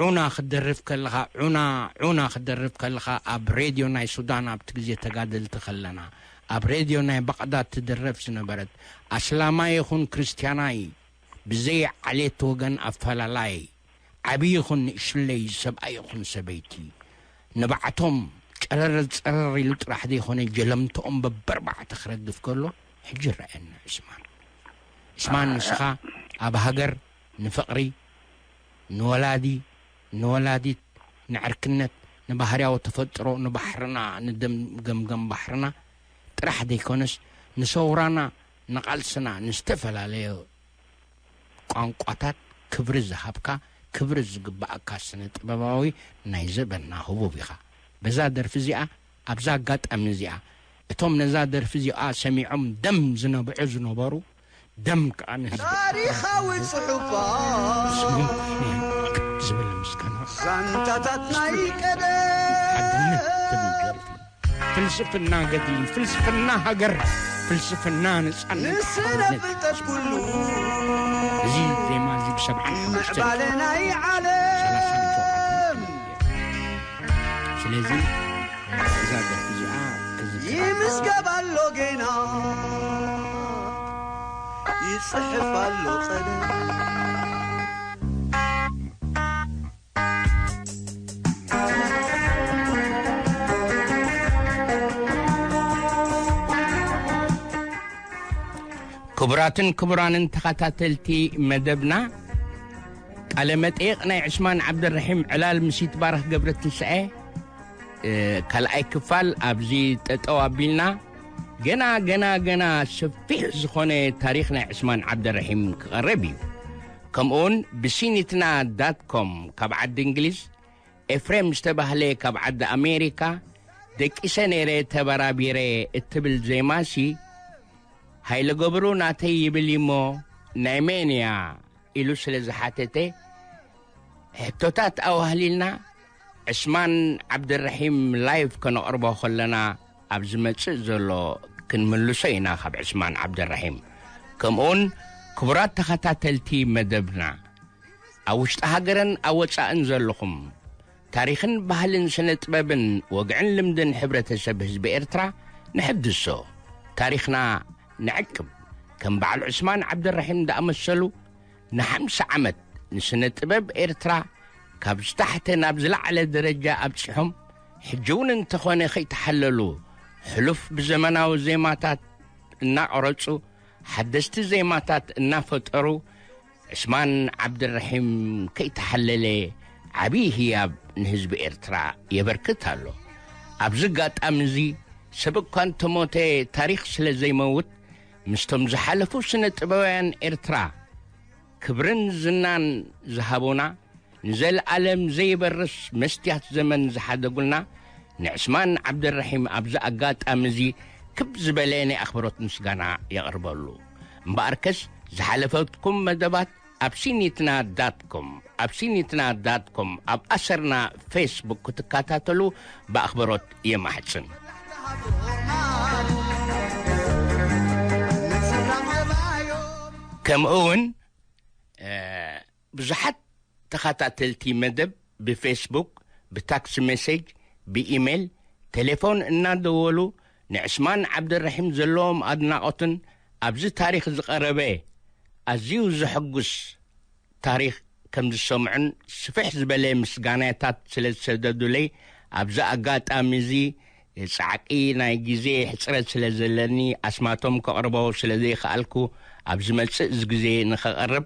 ዑና ክደርፍ ከለኻ ዑና ዑና ክደርፍ ከለኻ ኣብ ሬድዮ ናይ ሱዳን ኣብቲ ግዜ ተጋደልቲ ከለና ኣብ ሬድዮ ናይ ባቕዳድ ትድረፍ ዝነበረት ኣስላማይ ይኹን ክርስትያናይ ብዘይ ዓሌት ወገን ኣፈላላይ ዓብዪ ይኹን ንእሽለይ ሰብኣይ ይኹን ሰበይቲ ንባዕቶም ጨረር ጸረር ኢሉ ጥራሕ ዘይኮነ ጀለምትኦም በበርባዕተ ክረግፍ ከሎ ሕጂ ይረኣየና ዑስማን ዑስማን ንስኻ ኣብ ሃገር ንፍቕሪ ንወላዲ ንወላዲት ንዕርክነት ንባህርያዊ ተፈጥሮ ንባሕርና ንደም ገምገም ባሕርና ጥራሕ ዘይኮነስ ንሰውራና ንቓልስና ንዝተፈላለየ ቋንቋታት ክብሪ ዝሃብካ ክብሪ ዝግባኣካ ስነ ጥበባዊ ናይ ዘበንና ህቡብ ኢኻ። በዛ ደርፊ እዚኣ ኣብዛ ኣጋጣሚ እዚኣ እቶም ነዛ ደርፊ እዚኣ ሰሚዖም ደም ዝነብዑ ዝነበሩ ደም ከዓ ነዚ ታሪኻዊ ጽሑፋት ዝብል ምስጋና ዛንታታት ናይ ቀደም ሓድነት ትብል ደርፊ ፍልስፍና ገድሊ ፍልስፍና ሃገር ፍልስፍና ነጻነት ንስነ ሓርነት ፍልጠት ኩሉ እዚ ዜማ እዚ ብሰብዓን ሓሙሽተ ምዕባለ ናይ ሰላሳን ሸውዓተን ዓለም ስለዚ እዛ ደርፊ እዚኣ ክዝክራ ይምዝገብ ኣሎ ጌና ይጽሕፍ ኣሎ ቀለም። ክቡራትን ክቡራንን ተኸታተልቲ መደብና፣ ቃለ መጠይቕ ናይ ዕስማን ዓብደልረሒም ዕላል ምስ ይትባረኽ ገብረትንሳኤ፣ እ፣ ካልኣይ ክፋል ኣብዚ ጠጠው ኣቢልና፣ ገና፣ ገና፣ ገና ሰፊሕ ዝኾነ ታሪኽ ናይ ዕስማን ዓብደልረሒም ክቐርብ እዩ። ከምኡውን ብሲኒትና ዳት ኮም ካብ ዓዲ እንግሊዝ፣ ኤፍሬም ዝተባህለ ካብ ዓዲ ኣሜሪካ፣ ደቂሰ ነይረ ተበራቢረ እትብል ዜማሲ፣ ሃይለ ገብሩ ናተይ ይብል እሞ ናይ መን እያ ኢሉ ስለ ዝሓተተ፣ ሕቶታት ኣዋህሊልና ዕስማን ዓብደልረሒም ላይቭ ከነቕርቦ ከለና፣ ኣብ ዝመጽእ ዘሎ ክንምልሶ ኢና ካብ ዕስማን ዓብደልረሒም። ከምኡውን ክቡራት ተኸታተልቲ መደብና፣ ኣብ ውሽጢ ሃገርን ኣብ ወጻእን ዘለኹም፣ ታሪኽን ባህልን ስነ ጥበብን ወግዕን ልምድን ሕብረተሰብ ህዝቢ ኤርትራ ንሕድሶ፣ ታሪኽና ንዕቅብ። ከም በዓል ዑስማን ዓብደልረሒም ዝኣመሰሉ ንሓምሳ ዓመት ንስነ ጥበብ ኤርትራ ካብ ዝታሕተ ናብ ዝለዓለ ደረጃ ኣብጺሖም፣ ሕጂ እውን እንተኾነ ከይተሓለሉ፣ ሕሉፍ ብዘመናዊ ዜማታት እናቐረጹ፣ ሓደስቲ ዜማታት እናፈጠሩ፣ ዕስማን ዓብደልረሒም ከይተሓለለ ዓብዪ ህያብ ንህዝቢ ኤርትራ የበርክት ኣሎ። ኣብዚ ኣጋጣሚ እዚ፣ ሰብ እኳ እንተሞተ ታሪኽ ስለ ዘይመውት፣ ምስቶም ዝሓለፉ ስነ ጥበባውያን ኤርትራ ክብርን ዝናን ዝሃቡና፣ ንዘለኣለም ዘይበርስ መስትያት ዘመን ዝሓደጉልና ንዕስማን ዓብደልረሒም ኣብዚ ኣጋጣሚ እዚ ክብ ዝበለ ናይ ኣኽብሮት ምስጋና የቕርበሉ። እምበኣርከስ ዝሓለፈትኩም መደባት ኣብ ሲኒትና ዳት ኮም፣ ኣብ ሲኒትና ዳት ኮም፣ ኣብ ኣሰርና ፌስቡክ ክትከታተሉ ብኣኽብሮት የማሕጽን። ከምኡ እውን፣ እ፣ ብዙሓት ተኸታተልቲ መደብ ብፌስቡክ፣ ብታክስ ሜሴጅ፣ ብኢሜል፣ ቴሌፎን እናደወሉ ንዕስማን ዓብደልረሒም ዘለዎም ኣድናቖትን ኣብዚ ታሪኽ ዝቐረበ ኣዝዩ ዘሐጉስ ታሪኽ ከም ዝሰምዑን ስፍሕ ዝበለ ምስጋናታት ስለ ዝሰደዱለይ፣ ኣብዚ ኣጋጣሚ እዚ ጻዕቂ ናይ ግዜ ሕጽረት ስለ ዘለኒ፣ ኣስማቶም ከቕርቦ ስለ ዘይከኣልኩ፣ ኣብ ዝመጽእ እዚ ግዜ ንኸቐርብ፣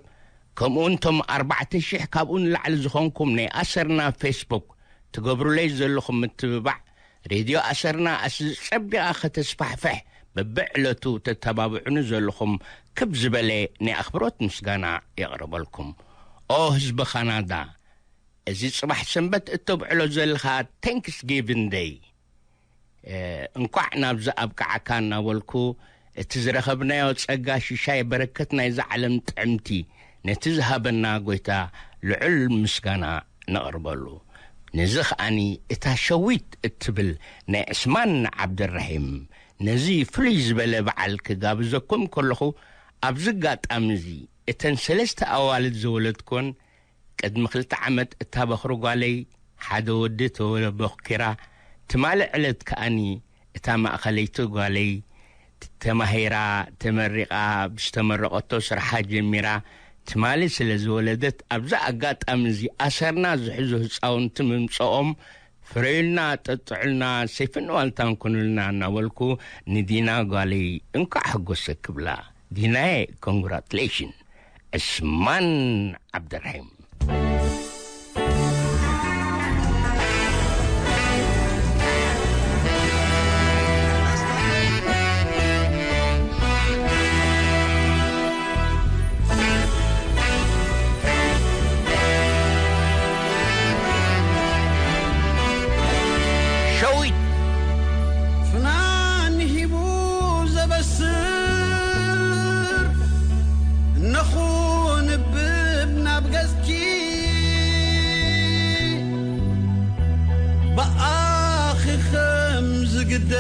ከምኡውን እቶም ኣርባዕተ ሽሕ ካብኡ ንላዕሊ ዝኾንኩም ናይ ኣሰርና ፌስቡክ ትገብሩለይ ዘለኹም ምትብባዕ፣ ሬድዮ ኣሰርና ኣስ-፣ ጸቢቓ ከተስፋሕፍሕ በብዕለቱ ተተባብዑኒ ዘለኹም ክብ ዝበለ ናይ ኣኽብሮት ምስጋና የቕርበልኩም። ኦ ህዝቢ ካናዳ፣ እዚ ጽባሕ ሰንበት እተብዕሎ ዘለኻ ታንክስጊቪን ደይ፣ እ፣ እንኳዕ ናብዚ ኣብቅዓካ እናበልኩ፣ እቲ ዝረኸብናዮ ጸጋ ሽሻይ በረከት ናይዛ ዓለም ጥዕምቲ ነቲ ዝሃበና ጐይታ ልዑል ምስጋና ነቕርበሉ። ነዚ ከኣኒ እታ ሸዊት እትብል ናይ ዕስማን ዓብደልረሒም ነዚ ፍሉይ ዝበለ በዓል ክጋብዘኩም ከለኹ፣ ኣብዚ ኣጋጣሚ እዚ እተን ሰለስተ ኣዋልድ ዝወለድኩወን፣ ቅድሚ ክልተ ዓመት እታ በኹሪ ጓለይ ሓደ ወዲ ተወ-፣ በኪራ፣ ትማሊ ዕለት ከኣኒ እታ ማእኸለይቲ ጓለይ ተማሂራ፣ ተመሪቓ፣ ብዝተመረቐቶ ስርሓ ጀሚራ፣ ትማሊ ስለ ዝወለደት፣ ኣብዚ ኣጋጣሚ እዚ ኣሰርና ዝሕዙ ህፃውንቲ ምምፅኦም፣ ፍረዩልና፣ ጠጥዑልና፣ ሰይፍን ዋልታን ኩኑልና እናበልኩ፣ ንዲና ጓለይ እንኳዕ ሕጎሰ ክብላ። ዲናየ፣ ኮንግራቱሌሽን። ዕስማን ዓብደርሒም። ሸዊት። ፍናን ሂቡ ዘበስር እነኹ ንብብ ናብ ገጽኪ ብኣኺ ከም ዝግደስ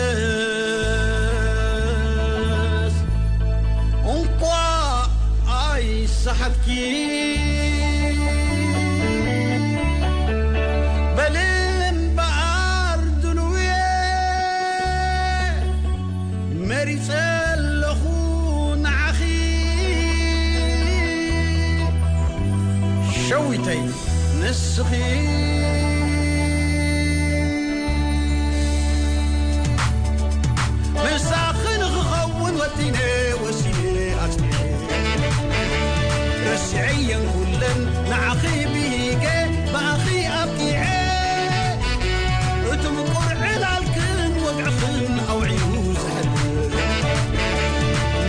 እንቋዕ ኣይሰሓትኪ። በሊ እምበኣር ድልውየ መሪጸ ኣለኹ ንዓኺ። ንስኺ ምሳኺ ንኽኸውን ወጢነ ወሲነ ኣጽኒዐ። ረሲዐየን ኩለን ንዓኺ ብሂገ ብኣኺ ኣብቂዐ። እቲ ምቁር ዕላልክን ወግዕኽን ኣውዒሉ ዘሕልፍ፣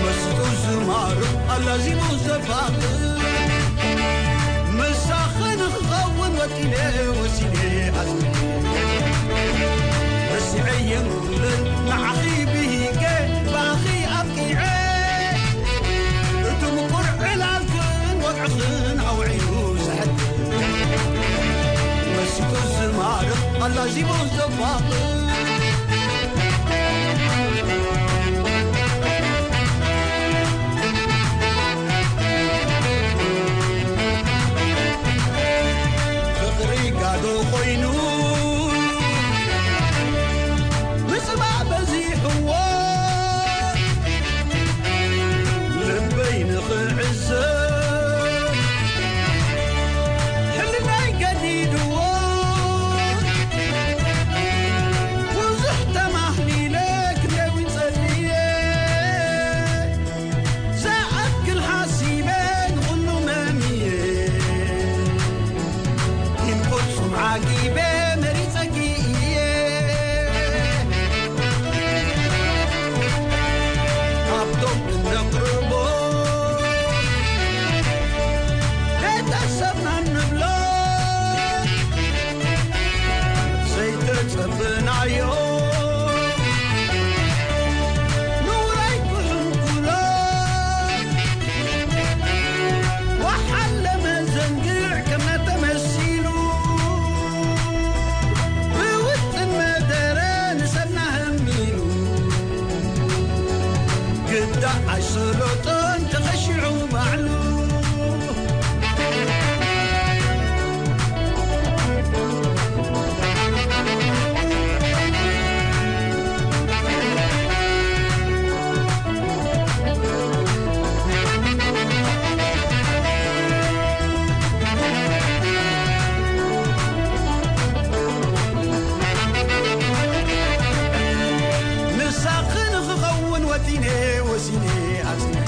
መሲጡ ዝማርኽ ኣላዚሙ ዘፋቕር፣ ምሳኺ ንኽኸውን ወጢነ ወሲነ ኣጽኒዐ። ረሲዐየን ኩለን ንዓኺ ብሂገ ብኣኺ ኣብቂዐ። እቲ ምቁር ዕላልክን ወግዕኽን ኣውዒሉ ዘሕልፍ፣ መሲጡ ዝማርኽ ኣላዚሙ ዘፋቕር። ፍቕሪ ጋዶ ኮይኑ ምጽባእ በዚሕዎ፣ ልበይ ንኽዕዘብ ሕልናይ ገዲድዎ። ብዙሕ ተማህሊለ ክደዊ ጸልየ፣ ዝኣክል ሓሲበ ንኹሉ መምየ፣ ግን ፍጹም ዓጊበ መሪጸኪ እየ። ካብቶም እነቕርቦ ቤተሰብና እንብሎ ዘይተጸበናዮ፣ ንውራይ ክሕንኩሎ፣ ወሓለ መዘንግዕ ከመ ተመሲሉ፣ ብውጥን መደረ ንሰብና ህሚሉ፣ ግዳ ኣይሰለጦን ተኸሺዑ ባዕሉ። ንሳኺ ንኽኸውን ወጢነ ወሲነ ኣጽኒዐ።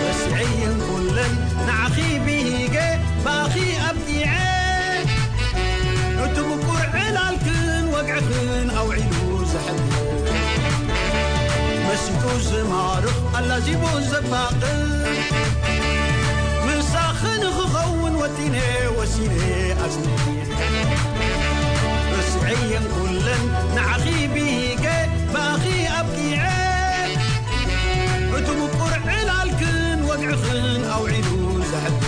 ረሲዐየን ኩለን ንዓኺ ብሂገ ብኣኺ ኣብቂዐ። እቲ ምቁር ዕላልክን ወግዕኽን ኣውዒሉ ዘሕልፍ፣ መሲጡ ዝማርኽ ኣላዚቡ ዘፋቕር፣ ምሳኺ ንኽኸውን ወጢነ ወሲነ ኣጽኒዐ። ረሲዐየን ኩለን ንዓኺ ብሂገ ብኣኺ ኣብቂዐ። እቲ ምቁር ዕላልክን ወግዕኽን ኣውዒሉ ዘሕልፍ፣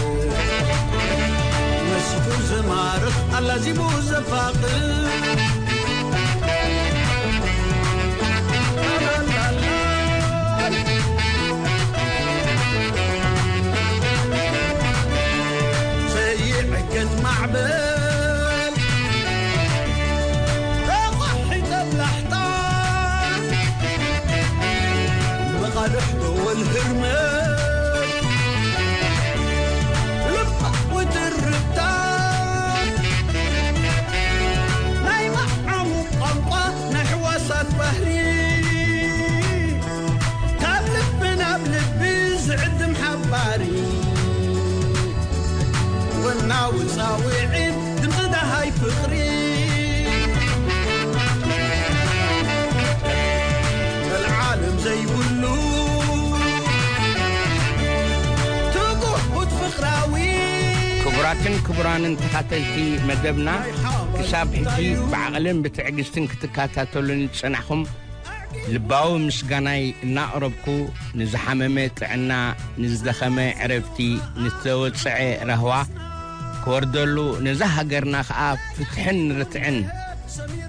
መሲጡ ዝማርኽ ኣላዚሙ ዘፋቕር። ዘይዕገት ማዕበል ተቋሒ ተብላሕታ፣ መቓልሕ ደወል ህርመት ልባዊ ትርታ፣ ናይ መዓሙ ቋንቋ ናይ ሕዋሳት ባህሪ፣ ካብ ልቢ ናብ ልቢ ዝዕድም ሓባሪ፣ ወናዊ ጻውዒት ድምጺ ደሃይ ፍቕሪ፣ ቀልዓለም ዘይብሉ ትጉህ ፍቕራዊ። ክቡራትን ክቡራንን ተኻተልቲ መደብና፣ ክሳብ ሕጂ ብዓቕልን ብትዕግስትን ክትከታተሉኒ ዝጸናሕኹም ልባዊ ምስጋናይ እናቕረብኩ፣ ንዝሓመመ ጥዕና፣ ንዝደኸመ ዕረፍቲ፣ ንዝተወጽዐ ራህዋ ክወርደሉ፣ ነዛ ሃገርና ኸኣ ፍትሕን ርትዕን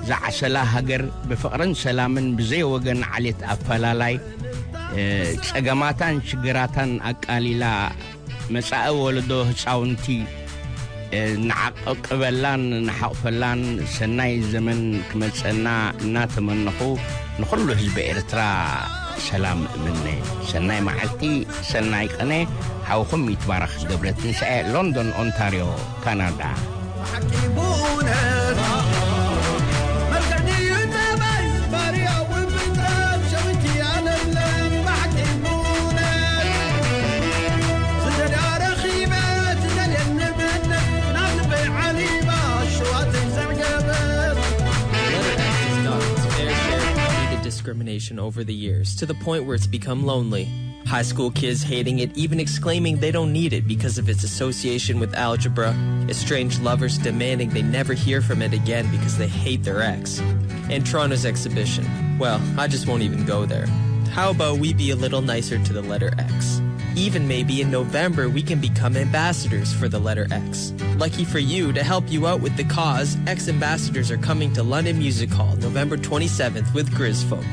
ዝዓሰላ ሃገር ብፍቕርን ሰላምን ብዘይ ወገን ዓሌት ኣፈላላይ፣ እ፣ ጸገማታን ሽግራታን ኣቃሊላ መጻኢ ወለዶ ህጻውንቲ፣ እ፣ ንዓቕበላን ንሓቑፈላን ሰናይ ዘመን ክመጸና እናተመነኹ ንኹሉ ህዝቢ ኤርትራ ሰላም እምነ። ሰናይ መዓልቲ፣ ሰናይ ቀነ። ሓውኹም ይትባረኽ ገብረ ትንሳኤ፣ ሎንዶን ኦንታርዮ፣ ካናዳ። Discrimination over the years to the point where it's become lonely. High school kids hating it, even exclaiming they don't need it because of its association with algebra, estranged lovers demanding they never hear from it again because they hate their ex. And Toronto's exhibition. Well, I just won't even go there. How about we be a little nicer to the letter X? Even maybe in November, we can become ambassadors for the letter X. Lucky for you, to help you out with the cause, X ambassadors are coming to London Music Hall November twenty-seventh with Grizzfolk.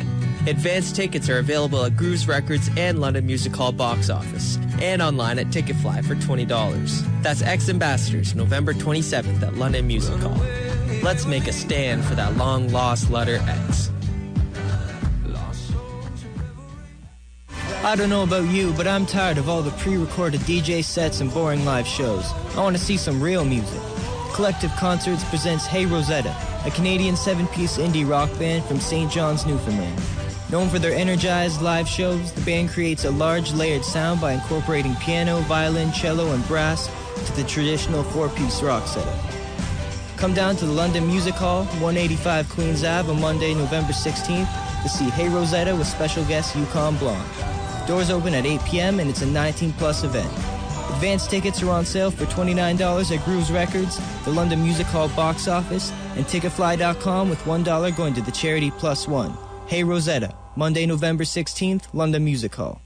Advanced tickets are available at Grooves Records and London Music Hall box office, and online at Ticketfly for twenty dollars. That's X Ambassadors, November twenty-seventh at London Music Hall. Let's make a stand for that long lost letter X. I don't know about you, but I'm tired of all the pre recorded D J sets and boring live shows. I want to see some real music. Collective Concerts presents Hey Rosetta, a Canadian seven piece indie rock band from Saint John's, Newfoundland. Known for their energized live shows, the band creates a large layered sound by incorporating piano, violin, cello, and brass to the traditional four piece rock setup. Come down to the London Music Hall, one eighty-five Queens Ave, on Monday, November sixteenth, to see Hey Rosetta with special guest Yukon Blonde. Doors open at eight p.m. and it's a nineteen plus event. Advanced tickets are on sale for twenty-nine dollars at Grooves Records, the London Music Hall box office, and ticketfly.com with one dollar going to the charity Plus One. Hey Rosetta, Monday, November sixteenth, London Music Hall.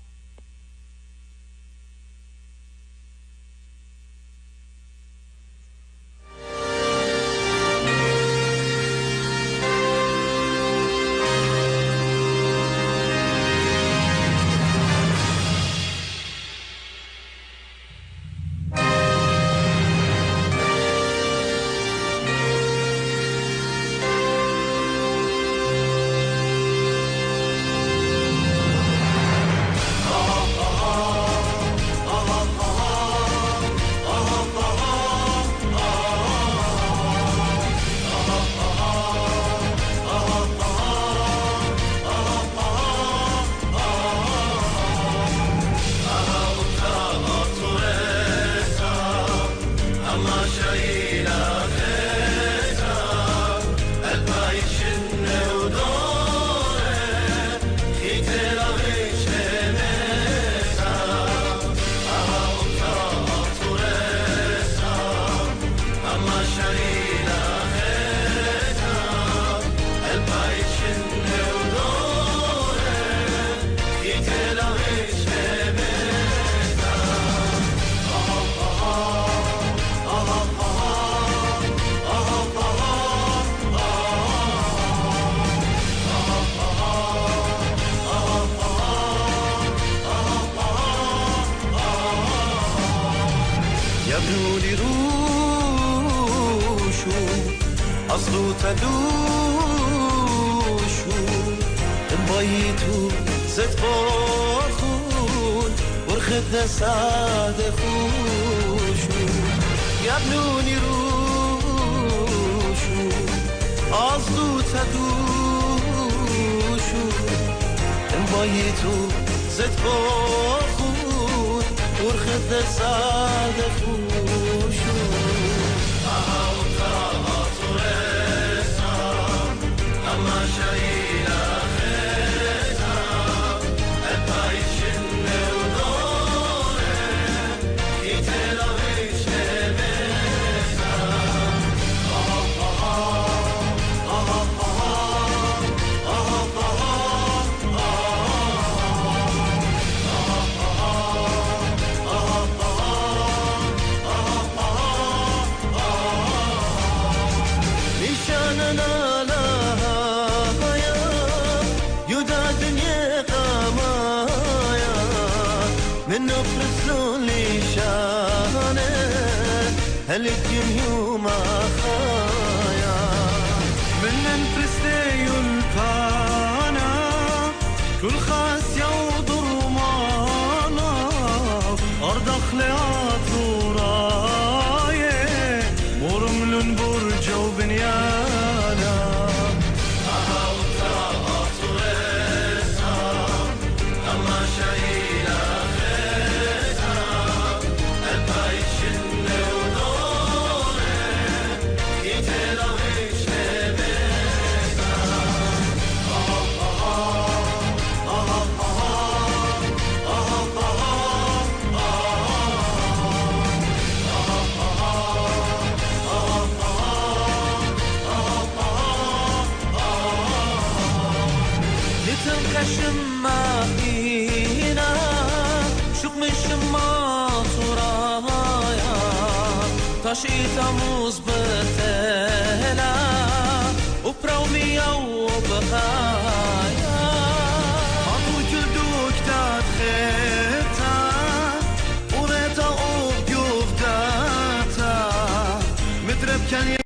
ኣስሉተ ዱሹ እምባይቱ ዘትበኹን ወርኸት ነሳደኹ ያብኑኒ ሩሹ ኣስሉተ ዱሹ እምባይቱ ዘትበኹን ወርኸት ነሳደኹ ከሽማ ኢና ሹቕ ምሽማ ቱራያ ታሽኢታ ሙዝ በተላ ኡፕራው ሚያው በኻያ ማቱቹ ዱክታት ኸታ ኡነታ ኡብ ጁፍዳታ ምድረብ ከን